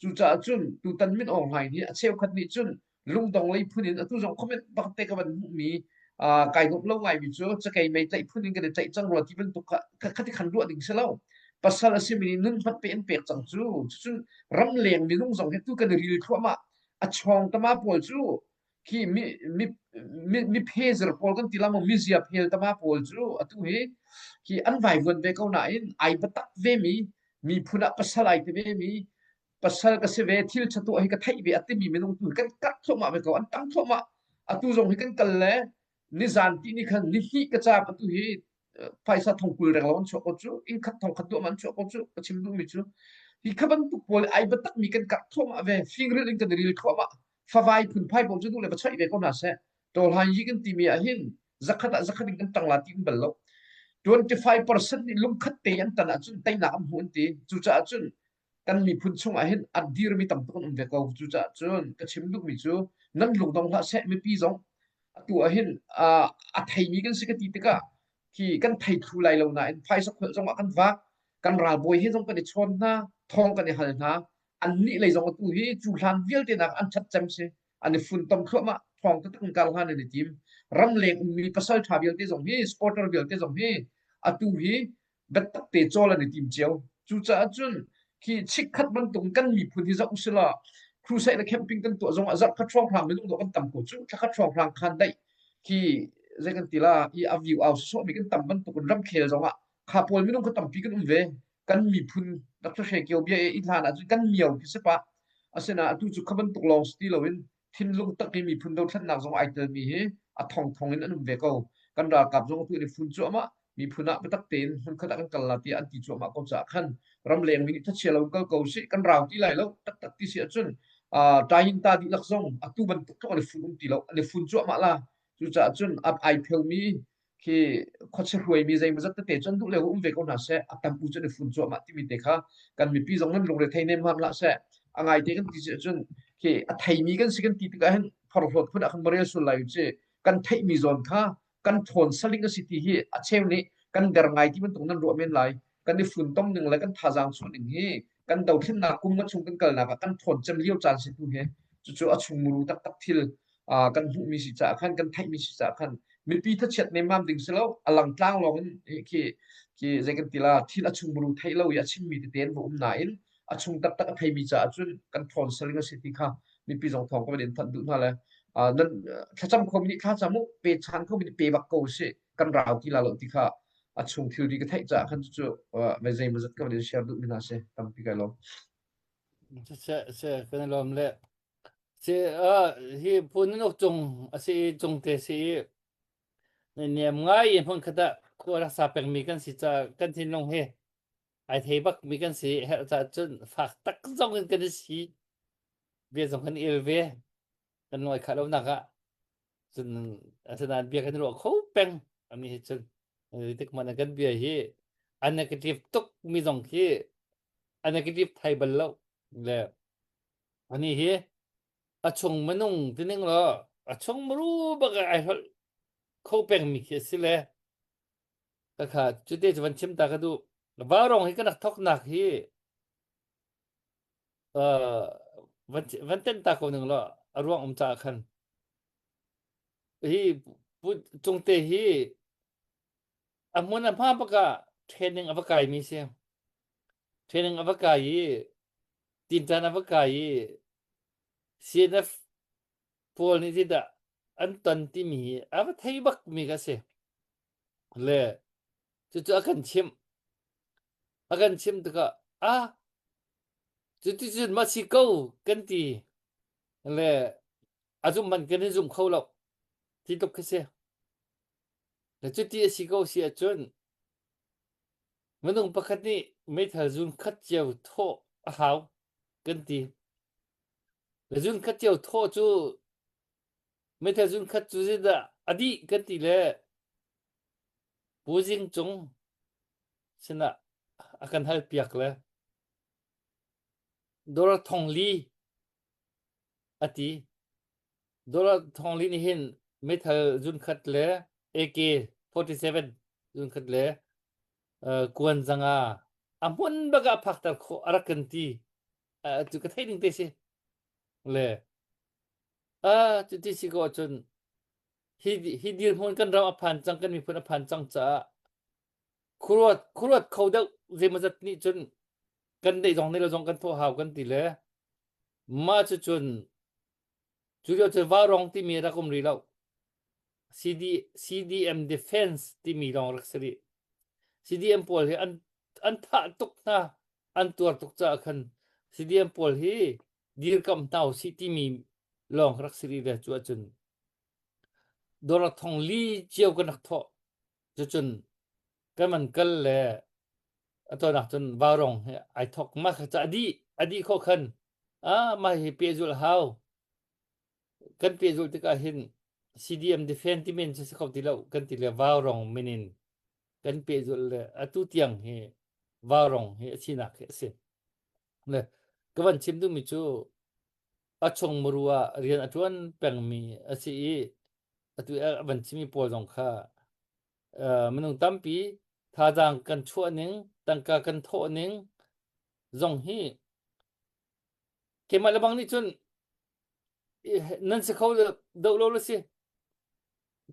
Cucaah cun tutan Min Aung Hlaing hi a cheukhat nih cun lungdong lei phun in atu zong comment bak te ka van hmuhmi kai nuamh lo ngaimi cu cakei mei tlaih phun in kan i tlaih cang rua ti bantuk kha khati khan ruah ding si lo. Pasal a simi nih nun hmat pe an pek cang cu. Cucun ramleng minung zong hi tu kan i ril thluahmah. A chawng tama pawl cu khi mi mi mi mi phezar pawl kan ti la maw mizia phel tama pawl cu atu hi khi an vaivuan ve ko nain ai biatak ve mi miphun ah pasal ai ti ve mi. Pasal ka si ve, thil ṭha tuah hi ka theih ve a timi minung tu hi kan karh thluahmah ve ko, an tang thluahmah. Atu zong hi kan kal le nizan ti ni khan ni hnih ka caam atu hi phaisa thongkul reng lo an chuah ko cu inn khat thong khat duah an chuah ko cu ka chim duhmi cu hi kha bantuk pawl ai biatak mi kan karh thluahmah ve fingril in kan i ril thluahmah favai phunphai pawl cu duh le va choih ve ko hna seh tawlhan yi kan timi ah hin zakhat ah zakhat in kan tang la ti um bal lo 25% nih lungkhat te an tan ahcun teinak an hmu an ti cucaah cun kan miphun chungah hin a dirmi tam tuk an um ve ko cucaah cun ka chim duhmi cu nan lungdong hlah seh mipi zong atu ah hin a theimi kan si ka ti tikah khi kan thei thlu lai lo nain phaisa kholh zong ah kan vak kan ralbawi he zong kan i chawn hna thawng kan i hal hna annih lei zong atu hi cu hlan vialte nak an ṭhat cem si an i funtom thluahmah thawng taktak in kar hlan an i tim ramleng ummi pasal ṭha vialte zong hi supporter vialte zong hi atu hi biatak te cawl an i tim cio. Cucaah cun khi chikkhat bantuk kan miphun hi zoh usila crusade le camping kan tuah zongah zarh khat hrawnghrang minung dawh kan tam ko cu thla khat hrawnghrang khan daih khi zei kan ti la i a view au sawh mi kan tam bantuk in ramkhel zongah kha pawl minung kha tampi kan um ve kan miphun Dr. Hre Kio bia i hlan ahcun kan mio khi si pah asina atu cu kha bantuk lawng si ti loin thinlung tak i miphun dothlennak zong ai telmi hi a thongthong in an um ve ko. Kan ralkap zong atu an i fun cuahmah. Miphun ah biatak tein hmunkhat ah kan kal la tiah an ti cuahmah ko caah khan ramleng mi nih thachia lo kal ko sih kan rau ti lai lo taktak ti si ahcun uh, ta dihlak zong atu bantuk tluk an i fun um ti lo an i fun cuahmah la cucaah cun ai pheumi khi khuachia hruaimi zeimawzat tete cu an duh le um ve ko hna seh a tam u cu an i fun cuahmah timi te kha kan mipi zong nan lungre thei nem hmanh hlah seh a ngaite kan ti si ahcun khi a theimi kan si kan ti tikah hin phorhlawt phun ah khan marel sul lai u ci kan theihmi zawn kha kan ṭhawn saling a si ti hi a cheu nih kan der ngai ti bantuk nan ruah men lai kan i funtom ning le kan thazaang chuah ning hi kan dothlennak kum nga chung kan kalnak ah kan ṭhawn cem lio caan si tu hi cucu a chungmuru taktak thil kan hmuhmi si caah khan kan theihmi si caah khan mipi thachiat nemmam ding si lo a langtlang lawng in khi khi zei kan ti la thil a chungmuru theih lo i a chimmi tete an va um nain a chung taktak a theimi caah cun kan ṭhawn saling a si ti kha mipi zong thawng ka van in thanh duh hna le nan thlacam khomi nih thla cam u pe chan khomi nih pe bak ko usih kan rau ti la lo ti kha a chung thilri ka theih caah khan cu mei zeimawzat ka van in share duhmi hna si tampi kai lawm. Se se kan i lawm le si hi phun nuk cung a si i cung te si i niam ngai i hmun khat ah khua rak sa pengmi kan si ca kan thinlung hi ai thei bak mi kan si herh ca cun fak tak zong in kan i si bia zong kan il ve kan lung ai khah lo nak ah cun asinain bia kan ruah kho peng ami hi cun tik man kan bia hi a negative tuk mi zong khi a negative thai bal lo le ani hi a chung minung tining lo a chung muru bak ai holh kho peng mi khi si le ka kha cute cu van chim ta ka duh vaurong hi ka rak thok nak hi van van ten ta ko ning lo a ruang um ca khan hi pu cungte hi a hmun a hma baka training a va kai mi si training a va kai i tintan a va kai i CNF pawl nih zeidah an ton timi hi a va thei bak mi ka si le cucu a kan chimh a kan chimh tikah ah cuticun ma si ko kan ti le a zumh man kan in zum kho lo ti tluk khi si le cuti a si ko si ahcun minung pakhat nih meithal zun khat cio thawh a hau kan ti le zun khat cio thawh cu meithal zun khat cu zeidah a dih kan ti le Pu Zing Cung sinah a kan hal piak le dollar thong li a ti. Dollar thong li nih hin meithal zun khat le AK-47 zun khat le uh, kuan zanga a hmun bak ah phakter khawh a rak kan ti. Uh, cu ka theih ding te si. Le ah cuti si ko ahcun hi hi dirhmun kan ram a phan cang kan miphun a phan cang caah khuaruat khuaruat kho deuh zeimawzat nih cun kan neih zong neih lo zong kan thawh hau kan ti le mah cu cun cu lio cun vaurong timi rak um rih lo CD CDM defense timi lawng rak si rih CDM pawl hi an an thah tuk hna an tuar tuk caah khan. CDM pawl hi dirkamh hna usih timi lawng rak si rih ve cu ahcun dollar thong li cio kan rak thawh. Cucun kan van kal le atonak cun vaurong he ai thok mah kha ca a dih khawh khan ah mah hi pehzulh hau kan pehzulh tikah hin CDM defend ti men cu si kho ti lo kan ti le vaurong min in kan pehzulh le atu tiang hi vaurong hi a sinak hi a si le ka van chim duhmi cu a chung muru ah rian a ṭuan pengmi a si i atu a van chimmi pawl zong kha minung tampi thazaang kan chuah ning tangka kan thawh ning zong hi keimah le bang nih cun nan si kho do lo lo si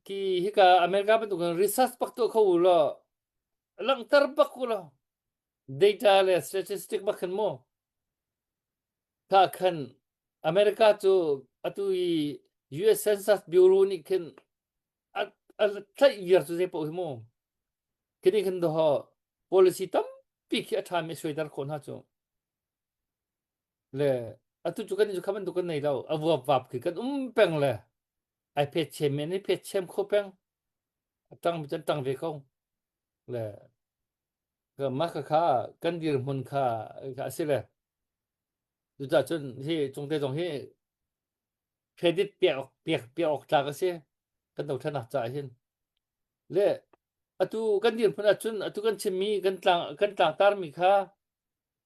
ki hika America bantuk in research bak tuah kho u law langhter bak u law data le statistic bak khan mu kha khan America cu atu i US Census Bureau nih khin a tlaih viar cu zei paoh hi mu kini khin doho policy tampi khi a ṭhami a suaiter khawh hna cu le atu cu kan cu kha bantuk kan nei lo a vuap vap khi kan um peng le ai phet chem men i phet chem kho peng a tang mi tang ve ko le mah kha kha kan dirhmun kha a si le cucaah cun hi cungte zong hi credit pek pek pek awk tlak a si kan dothlennak caah hin le atu kan dirhmun ahcun atu kan chimmi kan tlang kan tlangtarmi kha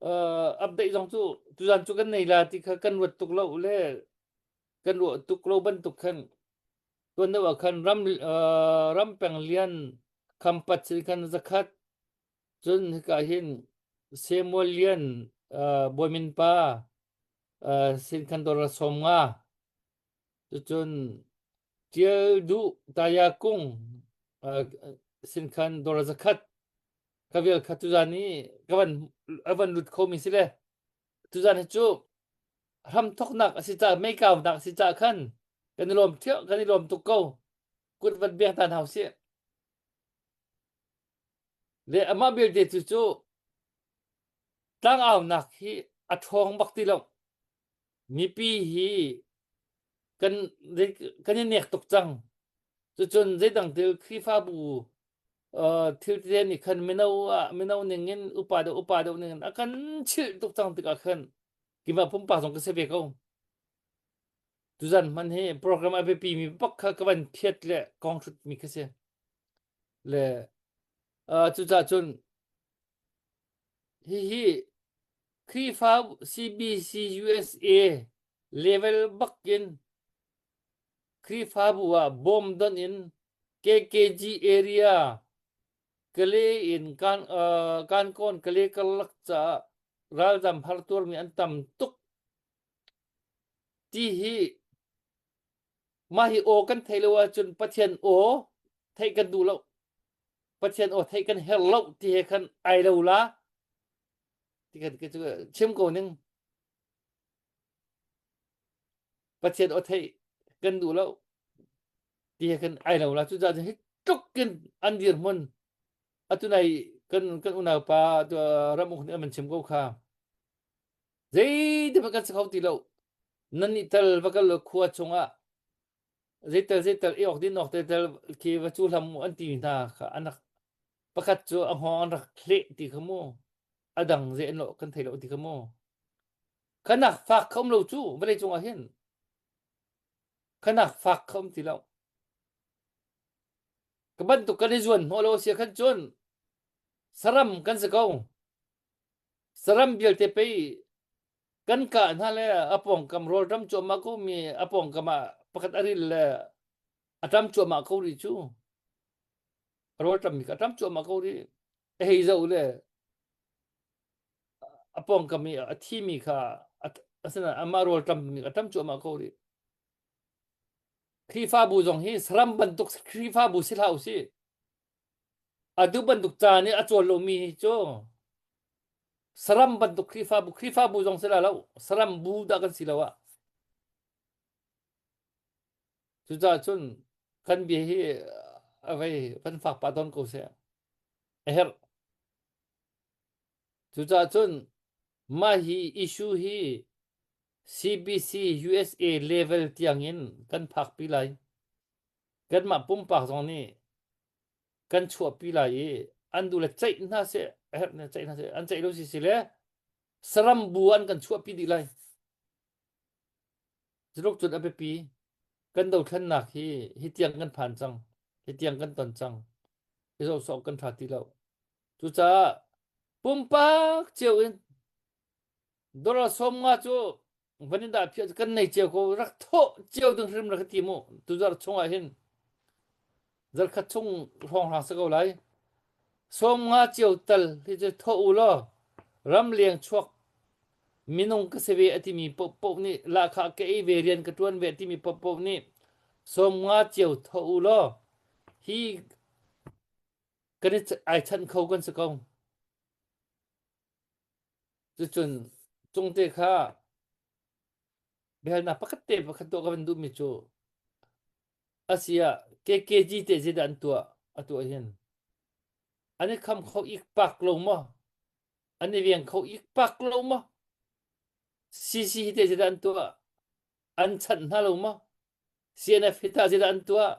uh, update zong cu tuzan cu kan nei la ti kha kan ruat tuk lo le kan ruah tuk lo bantuk khan tuan deuh ah khan ram uh, ram peng lian khampat sin khan zakhat cun hika hin Samuel Lian uh, Bawimin pa uh, sin khan dollar 50 cucun Tial Duh Taya Kung uh, sin khan dollar zakhat ka vial kha tuzan i ka van a van lut khomi si le tuzan hi cu hramthoknak a si ca meikaunak a si ca khan kan i lawm thiam kan i lawm tuk ko kut van biak tan hau si le amah belte cu cu tlangaunak hi a ṭhawng bak ti lo mipi hi kan kan i nek tuk cang cucun zeidang thil Khrihfabu thil tete nih khan mino ah mino ning in upa deuh upa deuh ning in a kan chilh tuk cang tikah khan keimah pumpak zong ka si ve ko tuzan hman hi program a biapi mi bak kha ka van phiat le kong hrut mi kha si le cucaah cun hihi Khrihfa CBC USA level bakin Khrihfabu ah bawm donh in KKG area Kale in kan uh, Kankawn Kale karlak caah ralzam hartuarmi an tam tuk ti hi mah hi aw kan theih lo ahcun Pathian aw theih kan duh lo. Pathian aw theih kan herh lo ti he khan ai lo la ti kan chim ko ning. Pathian aw theih kan duh lo ti he khan ai lo la cucaah hi tluk in an dirhmun atu nai kan kan unau pa ram uk nih an chim ko kha Zeiti hmanh kan si kho ti lo. Nan nih tal va kal khua chungah zeital zeital i awk din awk te tal khi va cu hlam an ti hna kha an rak pakhat cu a hngawng an rak hleh ti kha mu a dang zei an lo kan thei lo ti kha mu khanak fak kha um lo cu vawlei cungah hin khanak fak kha um ti lo ka bantuk kan i zuan hnawh lo sia khan cun saram kan si ko Saram vialte pei kan kah hna le a pawngkam rawlṭam cuahmah ko mi a pawngkam ah pakhat a ril le a ṭam cuahmah ko rih cu. A rawlṭam mi kha a ṭam cuahmah ko rih. A hei zoh le a pawngkam i a thimi kha asinain amah rawlṭam mi a ṭam cuahmah ko rih. Khrihfabu zong hi saram bantuk Khrihfabu si hlah usih. Atu bantuk caan i a cawl lomi hi cu saram bantuk Khrihfabu Khrihfabu zong si la lo saram bu dah kan si lo ah. Cucaah cun kan bia hi a vei kan fak pah tawn ko seh. A herh. Cucaah cun Mah hi issue hi CBC USA level tiangin kan phakpi lai. Kanmah pumpak zong nih kan chuahpi lai i an duh le ceih hna seh, a herh ne ceih hna seh, an ceih lo si si le saram bu an kan chuahpi dih lai. Zuluk cun a biapi. Kan dothlennak hi hi tiang kan phan cang. Hi tiang kan ton cang. Hi zoh sawh kan ṭha ti lo. Cucaah pumpak cio in dollar 50 cu van in dah phiah cu kan nei cio ko rak thawh cio ding hrim rak ti mu tuzarh chung ah hin zarkhat chung hrawnghrang si ko lai 50 cio tal hi cu thawh u law ramleng chuak minung ka si ve a timi paohpaoh nih lahkhah ka ei ve rian ka ṭuan ve a timi paohpaoh nih 50 cio thawh u law hi kan i ai chanh kho kan si ko. Cucun cungte kha biahalnak pakhat te pakhat tuah ka van duhmi cu asi ah KKG te zeidah an tuah a tuah hin an i kham kho ik pak lo maw an i veng kho ik pak lo maw CC hi te zeidah an tuah an chanh hna lo maw CNF hi tah zeidah an tuah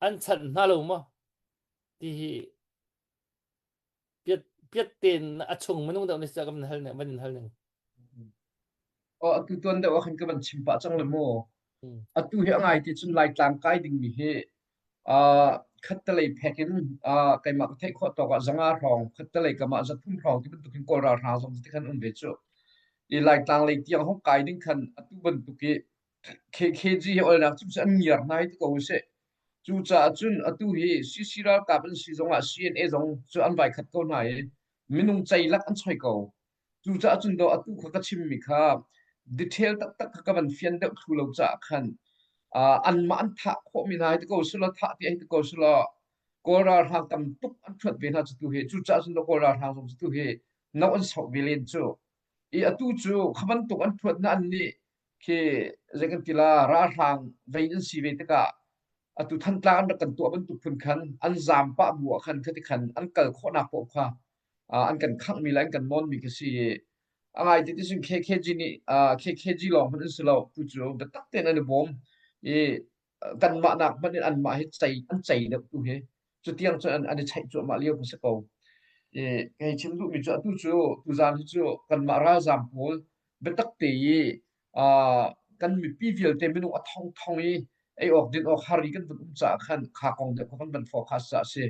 an chanh hna lo maw ti hi piat piat tein a chung minung deuh nih kan hal ning van in hal ning. Oh, atu tuan deuh ah khan ka van chim pah cang le mu. Atu hi a ngai ti cun Laitlang kai dingmi hi uh, khattelei phek in uh, keimah ka theih khawh tawk ah zanga hrawng khattelei kam ah zathum hrawng ti bantuk in Kawl ralhrang zong ti khan um ve cu. I Laitlang lei tiang hong kai ding khan atu bantuk i KKG hi olnak cu an ngiar hna hi ti ko usih. Cucaah cun atu hi CC ralkap an si zongah CNA zong cu an vai khat ko hna i minung ceilak an choi ko. Cucaah cun dawh atu kha ka chimmi kha detail taktak kha ka van fian deuh thlu lo caah khan uh, anmah an thah khawhmi hna hi ti ko sulaw thah ti hi ti ko sulaw Kawl ralhrang tam tuk an ṭhuat ve hna cu tu hi. Cucaah cun dawh Kawl ralhrang zong cu tu hi no an soh ve len cu. I atu cu kha bantuk an ṭhuat hna an nih khi zei kan ti la ralhrang vei an si ve tikah atu Thantlang an rak kan tuah bantuk phun khan an zaam pah bu ah khan khati khan an kal khawhnak paoh kha an kan khanghmi le an kan nawnmi kha si i a ngai ti ti cun KKG nih KKG lawng hmanh an si lo tu cu biatak tein an i bawm i kanmah nak hmanh in anmah hi cei an cei deuh tu hi cutiang cun an, an i cheih cuahmah lio ka si ko. I kei chim duhmi cu atu cu tuzaan hi cu kanmah ralzaam pawl biatak te i uh, kan mipi vialte minung a thongthong i ei awk din awk har i kan vun um caah khan kha kong deuh kha kan van forecast caah si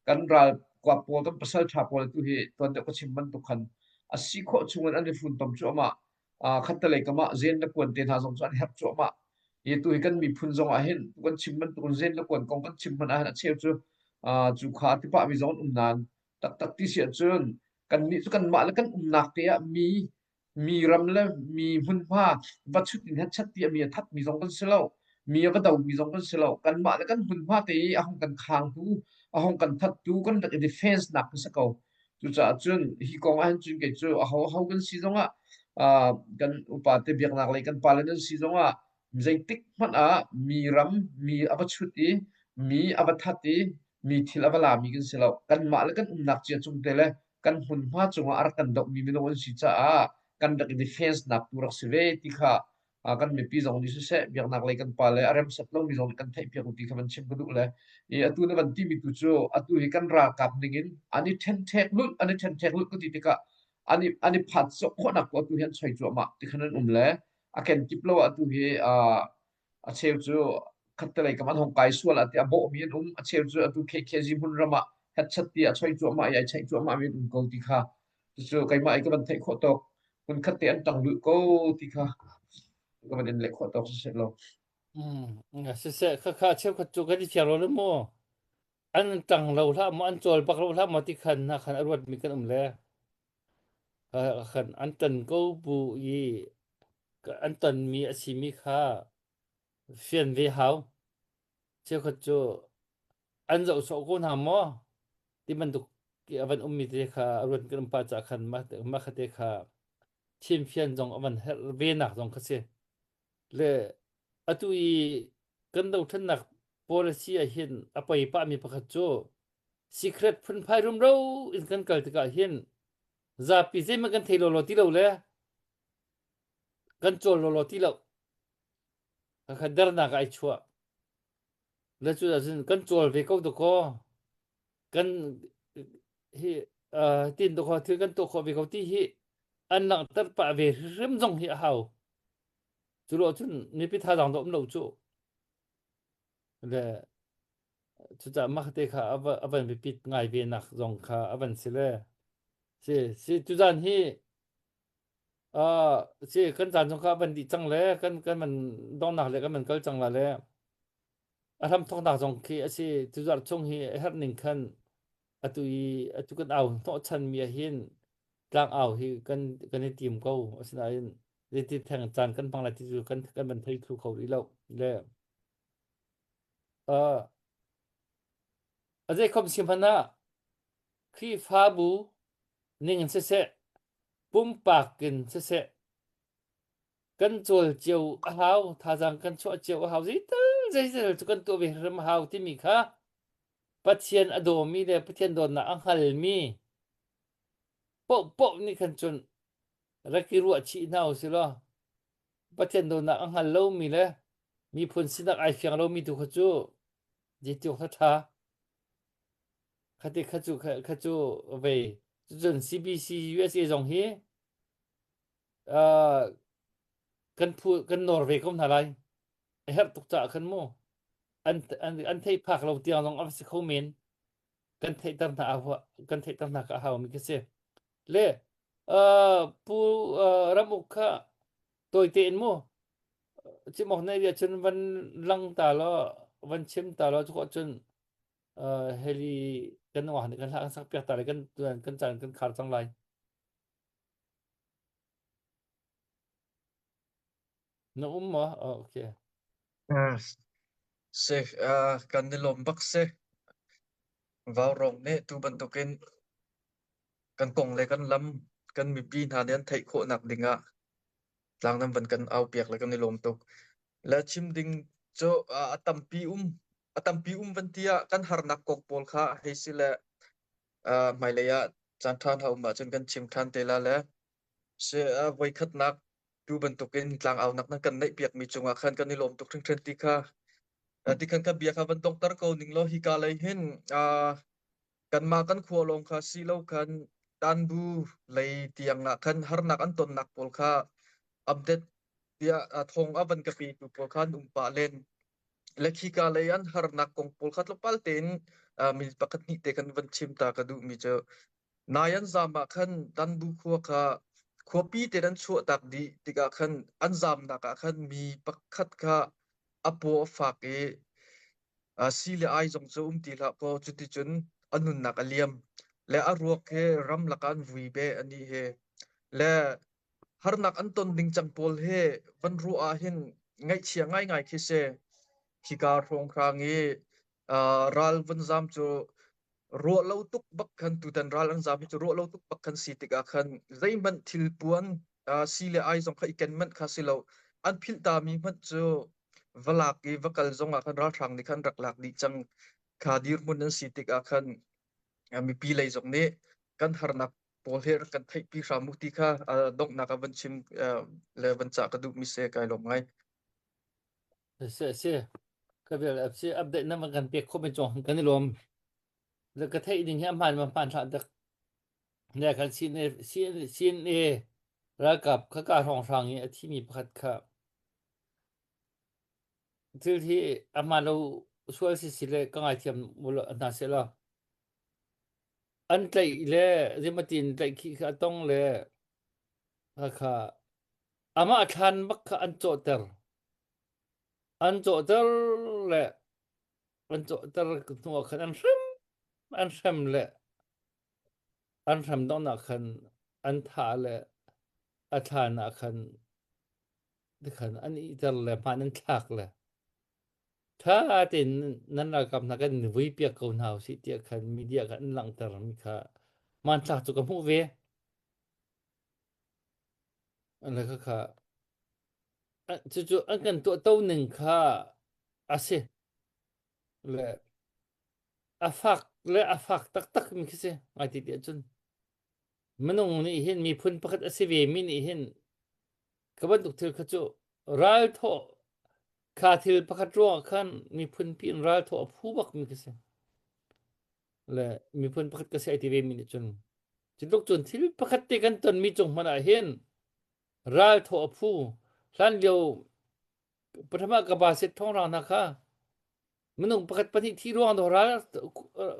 kan ral kuap pawl kan pasal tha pawl tu hi tuan deuh ka chim bantuk khan a si khawh chungin an i funtom cuahmah khattelei kam ah zen le kuan te hna zong cu an herh cuahmah. Hi tu hi kan miphun zong ah hin tu kan chim bantuk in zen le kuan kong kan chim hmanh ah hin a cheu cu cu kha a ti pahmi zong an um nain taktak ti si ahcun kannih cu kanmah le kan umnak te ah mi mi ram le mi hmunhma va chut in hetchat ti mi a thatmi zong kan si lo mi a va domi zong kan si lo kanmah le kan hmunhma te i a hung kan khangtu a hung kan thattu kan rak i defense nak kan si ko Cucaah cun hi kong ah hin cun kei cu aho aho kan si zongah uh, kan upate biaknak lei kan pale nan si zongah zeitik hmanh ah mi ram mi a va chut i mi a va that i mi thil a va lami kan si lo. Kanmah le kan umnak cia cung te le kan hmunhma cungah a rak kan dohmi minung an si caah kan rak i defense nak tu rak si ve ti kha kan mipi zong nih siseh biaknak lei kan pa le a remsat lomi zong nih kan theihpiak u ti kha van chim ka duh le i atu na van timi tu cu atu hi kan ralkap ning in an i ṭhenṭhek lulh an i ṭhenṭhek lulh ka ti tikah an i an i phat sawh khawhnak tu atu hi an choi cuahmah ti khan an um le a kenkip lo atu hi a cheu cu khattelei kam an hong kai sual ah ti a bawhmi an um a cheu cu atu KKG hmun ram ah hetchat ti a choi cuahmah i ai cheih cuahmah mi an um ko ti kha Cucu keimah i ka van theih khawh tawk hmunkhat te an ṭang lulh ko ti kha ka van in leh khawh tawk siseh law. Mm, siseh khakha cheukhat cu kan i thiang lo le maw an ṭang lo hlah maw an cawl bak lo hlah maw ti khan hna khan a ruatmi kan um le khan an tan ko bu i an tonmi a simi kha fian ve hau cheukhat cu an zoh sawh ko hna maw ti bantuk a van ummi te kha a ruat kan um pa ca khan mah mah kha te kha chimfian zong a van herh ve nak zong kha si le atu i kan dothlennak policy ah hin a poi pah mi pakhat cu secret phunphai rumro in kan kal tikah hin. Zapi zeihmanh kan thei lawlaw ti lo le kan cawl lawlaw ti lo. Khakha dernak ah ai chuah. Le cu ahcun kan cawl ve ko dakaw. Kan hi uh, tin dakaw thil kan tuah khawh ve ko ti hi an langhter pah ve hrim zong hi a hau. Cu lo cun mipi thazaang dawh um lo cu. Le cucaah mah te kha a van biapit ngai ve nak zong kha a van si le si si tuzan hi uh, si kan caan zong kha a van dih cang le kan kan man dongnak le kan man kal cang la le a hram thawknak zong khi a si tuzar chung hi a herh ning khan atu i atu kan au hnawh chan mi ah hin tlang au hi kan kan i tim ko asinain zeiti theng caan kan hmang lai ti cu kan kan van thei thlu kho rih lo le Uh, a zeikhom si hmanh ah Khrihfabu ning in siseh, pumpak in siseh, kan cawl cio a hau, thazaang kan chuah cio a hau, zeital zeital cu kan tuah ve hrim a hau timi kha Pathian a dawmi le Pathian dawtnak a hngalmi paohpaoh nih khan cun rak i ruah chih hna usih law Pathian dawtnak a hngal lomi le miphun sinak ai fiang lomi tu kha cu zeitiawk kha ṭha. Khati kha cu kha cu vei. Cucun CBC USA zong hi uh, kan phu kan nawr ve ko hna lai. A herh tuk caah khan mu an an an theih phak lo tiang zong a si kho men. Kan theihter hna a kan theihter hna ka a hau mi khi si. Le uh, pu uh, ramuk kha tawite in mu chim awk nei cun van lang ta law van chim ta law cu cun uh, heli kan wa kan hla kan sak piak ta le kan kan caan kan khar cang lai. Na um maw? Oh, okay. Si, uh, kan i lawm bak si. Vaurawng nih tu bantukin kan kong le kan lam kan mipi hna nih an theih khawhnak dingah tlang nan van kan au piak le kan i lawm tuk. Le chim ding cu uh, a tampi um a tampi um van ti ah kan harnak kong pawl kha hei si le uh, hmailei ah caan ṭha hna um ahcun kan chim ṭhan te la le Si a voikhatnak tu bantukin tlangaunak nan kan neihpiakmi cungah khan kan i lawm tuk hringhran ti kha ti khan ka bia kha van donghter ko ning law hika lei hin kanmah kan khua lawng kha si lo khan tanbu lei tiang ah khan harnak an tonnak pawl kha update tiah thawng a van ka petu pawl kha an um pah len. Le khika lei an harnak kong pawl kha tlawmpal tein mi pakhat hnih te kan van chim ta ka duhmi cu Nai an zaam ah khan Danbu khua kha khuapi tein an chuahtak dih tikah khan an zaamnak ah khan mi pakhat kha a paw a fak i si le ai zong cu um ti hlah kaw cuticun a nunnak a liam. Le a ruak hi ramlak ah an vui beh anih hi. Le harnak an ton ding cang pawl hi van ruah ah hin ngaihchia ngaingai khi si. Khika hrawnghrang i ral vun zaam cu ruah lo tuk bak khan tutan ral an zaam hi cu ruah lo tuk bak khan si tikah khan zeihmanh thil puan si le ai zong kha i ken manh kha si lo an philh ta mi hmanh cu va lak i va kal zong ah khan ralhrang nih khan rak lak dih cang kha dirhmun an si tikah khan mipi lei zong nih kan harnak pawl hi rak kan theihpi hram u ti kha donghnak ah van chim le van cah ka duh mi se kai lawm ngai. Si si ka vel si update na van kan pek khawh mi cong kan i lawm. Le ka theih ding hi a hmaan ma hmaan hlah dak. Ne kan CNA CNA ralkap kha ka hrawnghrang i a thimi pakhat kha thil hi a hmaan lo sual si si le ka ngaithiam hna seh law an tlaih le zeimatin tlaih khi kha a tong le kha amah thlan bak kha an cawhter. An cawhter le an cawhter hnu ah khan an hrem an hrem le an hrem donghnak khan an thah le a thlan ah khan tikhan an ihter le hmaan an thlak le ṭha tein nan ralkap hna kan vui piak ko hna usih tiah khan media kha an langhter mi kha hmanthlak cu ka hmuh ve. Le khakha cucu an kan tuahto ning kha a si. Le a fak le a fak taktak mi khi si ngai ti tiah cun. Minung nih hin miphun pakhat a si ve mi nih hin ka bantuk thil kha cu ral thawh kha thil pakhat ruangah khan miphun pi in ral thawh a phu bak mi ka si. Le miphun pakhat ka si ai ti ve mi nih cun cu tluk cun thil pakhat te kan ton mi cung hmanh ah hin ral thawh a phu hlan lio pathama ka ba set thong rang hna kha minung pakhat pahnih thi ruang do ral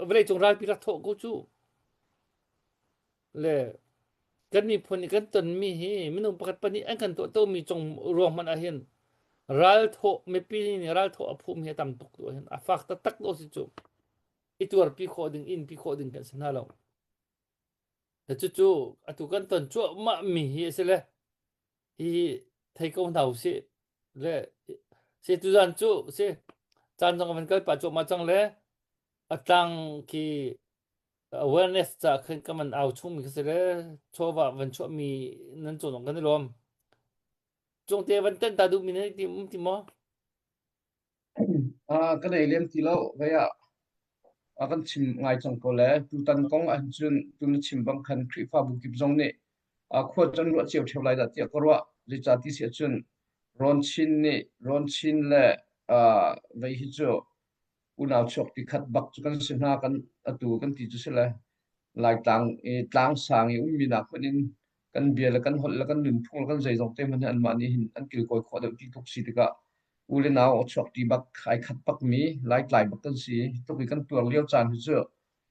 vawlei cung ralpi rak thawh ko cu le kan miphun nih kan tonmi hi minung pakhat pahnih an kan tuah tomi cung ruang hmanh ah hin ral thawh mipi nih ral thawh a phum hi a tam tuk tu hin a fak taktak do si cu i tuarpi khawh ding in pi khawh ding kan si hna lo cucu atu kan ton cuahmah mi hi a si le hi thei ko hna usih le si tuzan cu si caan zong van kal pah cuahmah cang le a tlang khi awareness ca khin ka man au chung mi khi si le chawva van chuah mi nan cawn kan i lawm cungte van ten ta duh mi nan ti um ti maw Ka nei lem ti lo. Vei ah a kan chim ngai cang ko le tutan kong ahcun tu na chim bang khan Khrihfabu kip zong nih khua cu an ruah cio ṭheo lai dah tiah ka ruah. Zeicah ti si ahcun Rawn Chin nih Rawn Chin le vei hi cu unau chuak ti khat bak cu kan si hna kan atu kan ti cu si le Laitlang i tlangsang i ummi nak hmanh in kan bia le kan holh le kan nunphung le kan zeizong te hmanh hi anmah nih hin an kilkawi khawh deuh ti tluk si tikah u le nau a chuak ṭi bak ai khat bakmi Laitlai bak kan si. Tluk i kan tuar lio caan hi cu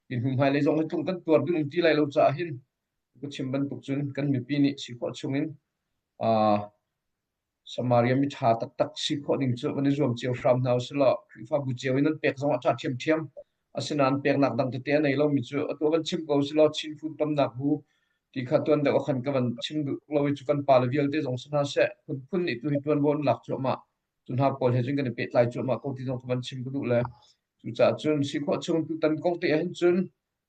hi hnu hmailei zong hi tlung kan tuar ding um ti lai lo caah hin ka chim bantuk cun kan mipi nih si khawh chungin uh, Samaria mi ṭha taktak si khawh ding cu van i zuam cio hram hna usih law Khrihfabu cio in an pek zong ah ṭha ṭhiamṭhiam. Asinain peknak dang tete a nei lomi cu atu van chim ko usih law Chin Food tamnak bu ti kha tuan deuh ah khan ka van chim duh lo i cu kan pale vialte zong si hna seh phunphun nih tu hi ṭuanvo an lak cuahmah. Cu hna pawl he cun kan i pehtlai cuahmah ko ti zong ka van chim ka duh le cucaah cun si khawh chung tutan kong te ah hin cun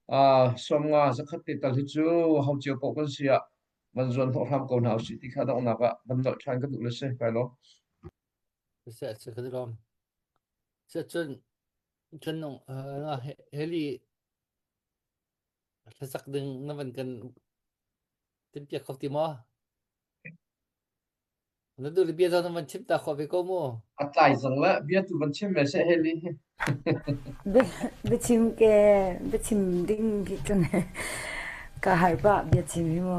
50 zakhat te tal hi cu ho cio paoh kan si ah van zuan hnawh hram ko hna usih ti kha donghnak ah van nolh ṭhan ka duh le si kai lo. Se se ka lom. Se cun cun nung heli hlasak ding na van kan timpiak kho ti maw? Na duh le bia zong na van chim ta khawh ve ko mu. A tlai zong le bia tu van chim ve seh heli. Biachim ke biachim ding hi cun ka har pah biachim hi mu.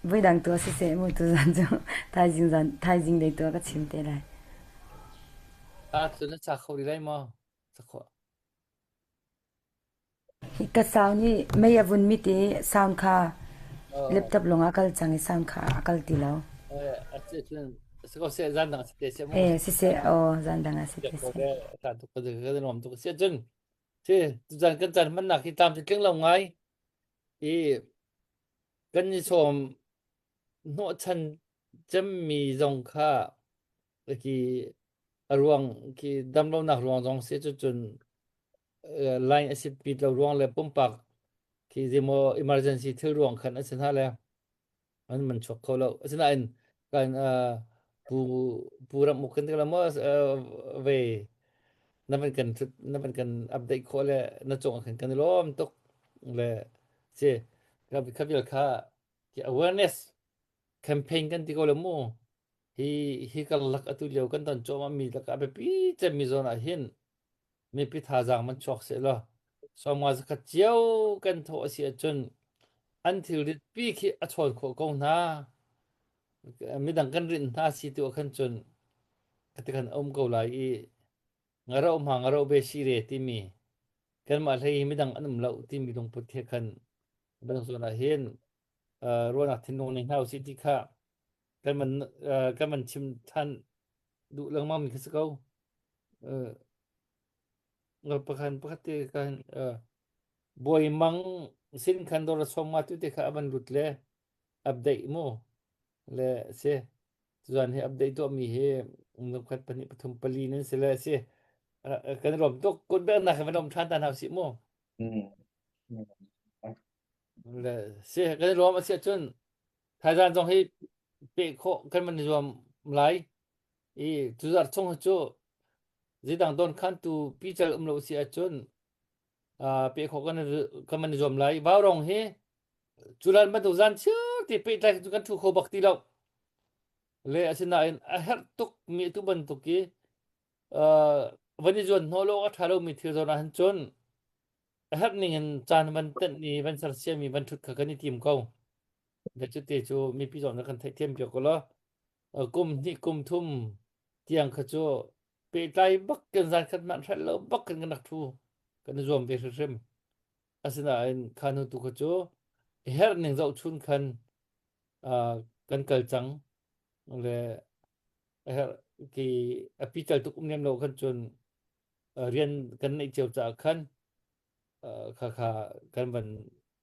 Voidang tu siseh mu tuzan cu thaizing zan thaizing dei tu ka chim te lai. Ah cun na cha kho rih lai maw? Cha khawh. Ka sound nih mei a vun mit i sound kha laptop lawng ah kal cang i sound kha a kal ti lo. Eh siseh aw zan dang ah si te seh. Si tuzan kan caan hmannak hi tlam tling lo ngai i kan i sawm hnawhchan cemmi zong kha khi a ruang khi damlonak ruang zong si cucun line a sit pit lo ruang le pumpak khi zeimaw emergency thil ruang khan a si hna le an man chuak kho lo asinain kan pu pu ram uk kan la mo ve na van kan na van kan update khawh le na cung khan kan lawm tuk le si kha vial kha awareness campaign kan ti ko le mu hi hi karlak atu lio kan ton cuahmah mi lakah biapi cemmi zawn ah hin mipi thazaang man chuak seh law sawmnga zakhat cio kan thawh a si ahcun an thilrit pi khi a chawn khawh ko hna midang kan rinh hna si tu ah khan cun kati khan um ko lai i ngaro hma ngaro be si re timi kanmah hlei hi midang an um lo timi lungput he khan bantuk zawn ah hin ruahnak thinlung nei hna usih ti kha kan van kan van chim than duh lengmang mi kha si ko pakhan pakhat te kan buai mang sin khan dor som ma tu te kha avan lut le update mu le si chuan hi update to mi hi nukhat pahnih pathum pali nan si le si kan lom tuk kut bek na kan lom than ta hau si mu le si kan lom a si cun Thaizan zong hi peh khawh kan van i zuam lai i tuzarh chung hi cu zeidang don khan tu pical um lo si ahcun. Pe khawh kan kan man i zuam lai. Vaurong hi culan bantuk zan chiar ti pehtlai cu kan thu kho bak ti lo. Le asinain a herh tuk mi tu bantuk i van i zuan hnawh lo a ṭha lomi thil zawn ah hin cun a herh ning in caan van tenh i van sersiam i van ṭhut kha kan i tim ko. Le cuti cu mipi zong nih kan theihthiam piak ko law kum hnih kum thum tiang kha cu pehtlai bak kan zan khat hmanh hrelh lo bak kan kan rak ṭhu kan i zuam ve hrimhrim. Asinain kha hnu tu kha cu i herh ning zohchun khan kan kal cang le a herh ki a pical tuk um lem lo khan cun rian kan neih cio caah khan kha kha kan van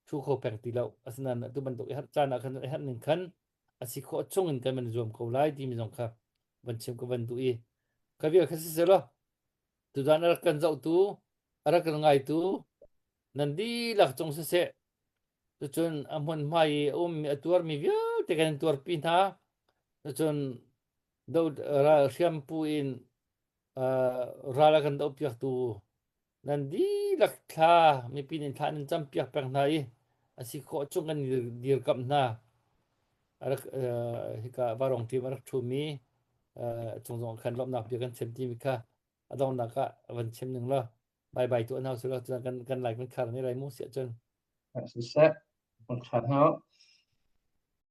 thu kho peng ti lo. Asinain atu bantuk i herh caan ah khan i herh ning khan a si khawh chung in kan van zuam ko lai timi zong kha van chim ka van duh i ka vial kha si selaw tuzan a rak kan zohtu a rak kan ngaitu nan dihlak cung siseh cucun a hmunhma i a ummi a tuarmi vialte kan in tuarpi hna. Cucun do ral hriampu in ral a kan dohpiaktu nan dihlak thla mipi nih thla nan campiak peng hna i a si khawh chung kan dirkamh hna. A rak hika varong team a rak ṭhumi cung zong khan lawmhnak bia kan chim timi kha a donghnak ah van chim ning law bye bye tu an hau silo cun kan kan like kan khar ne lai mu siah cun. Siseh, kan khar hau.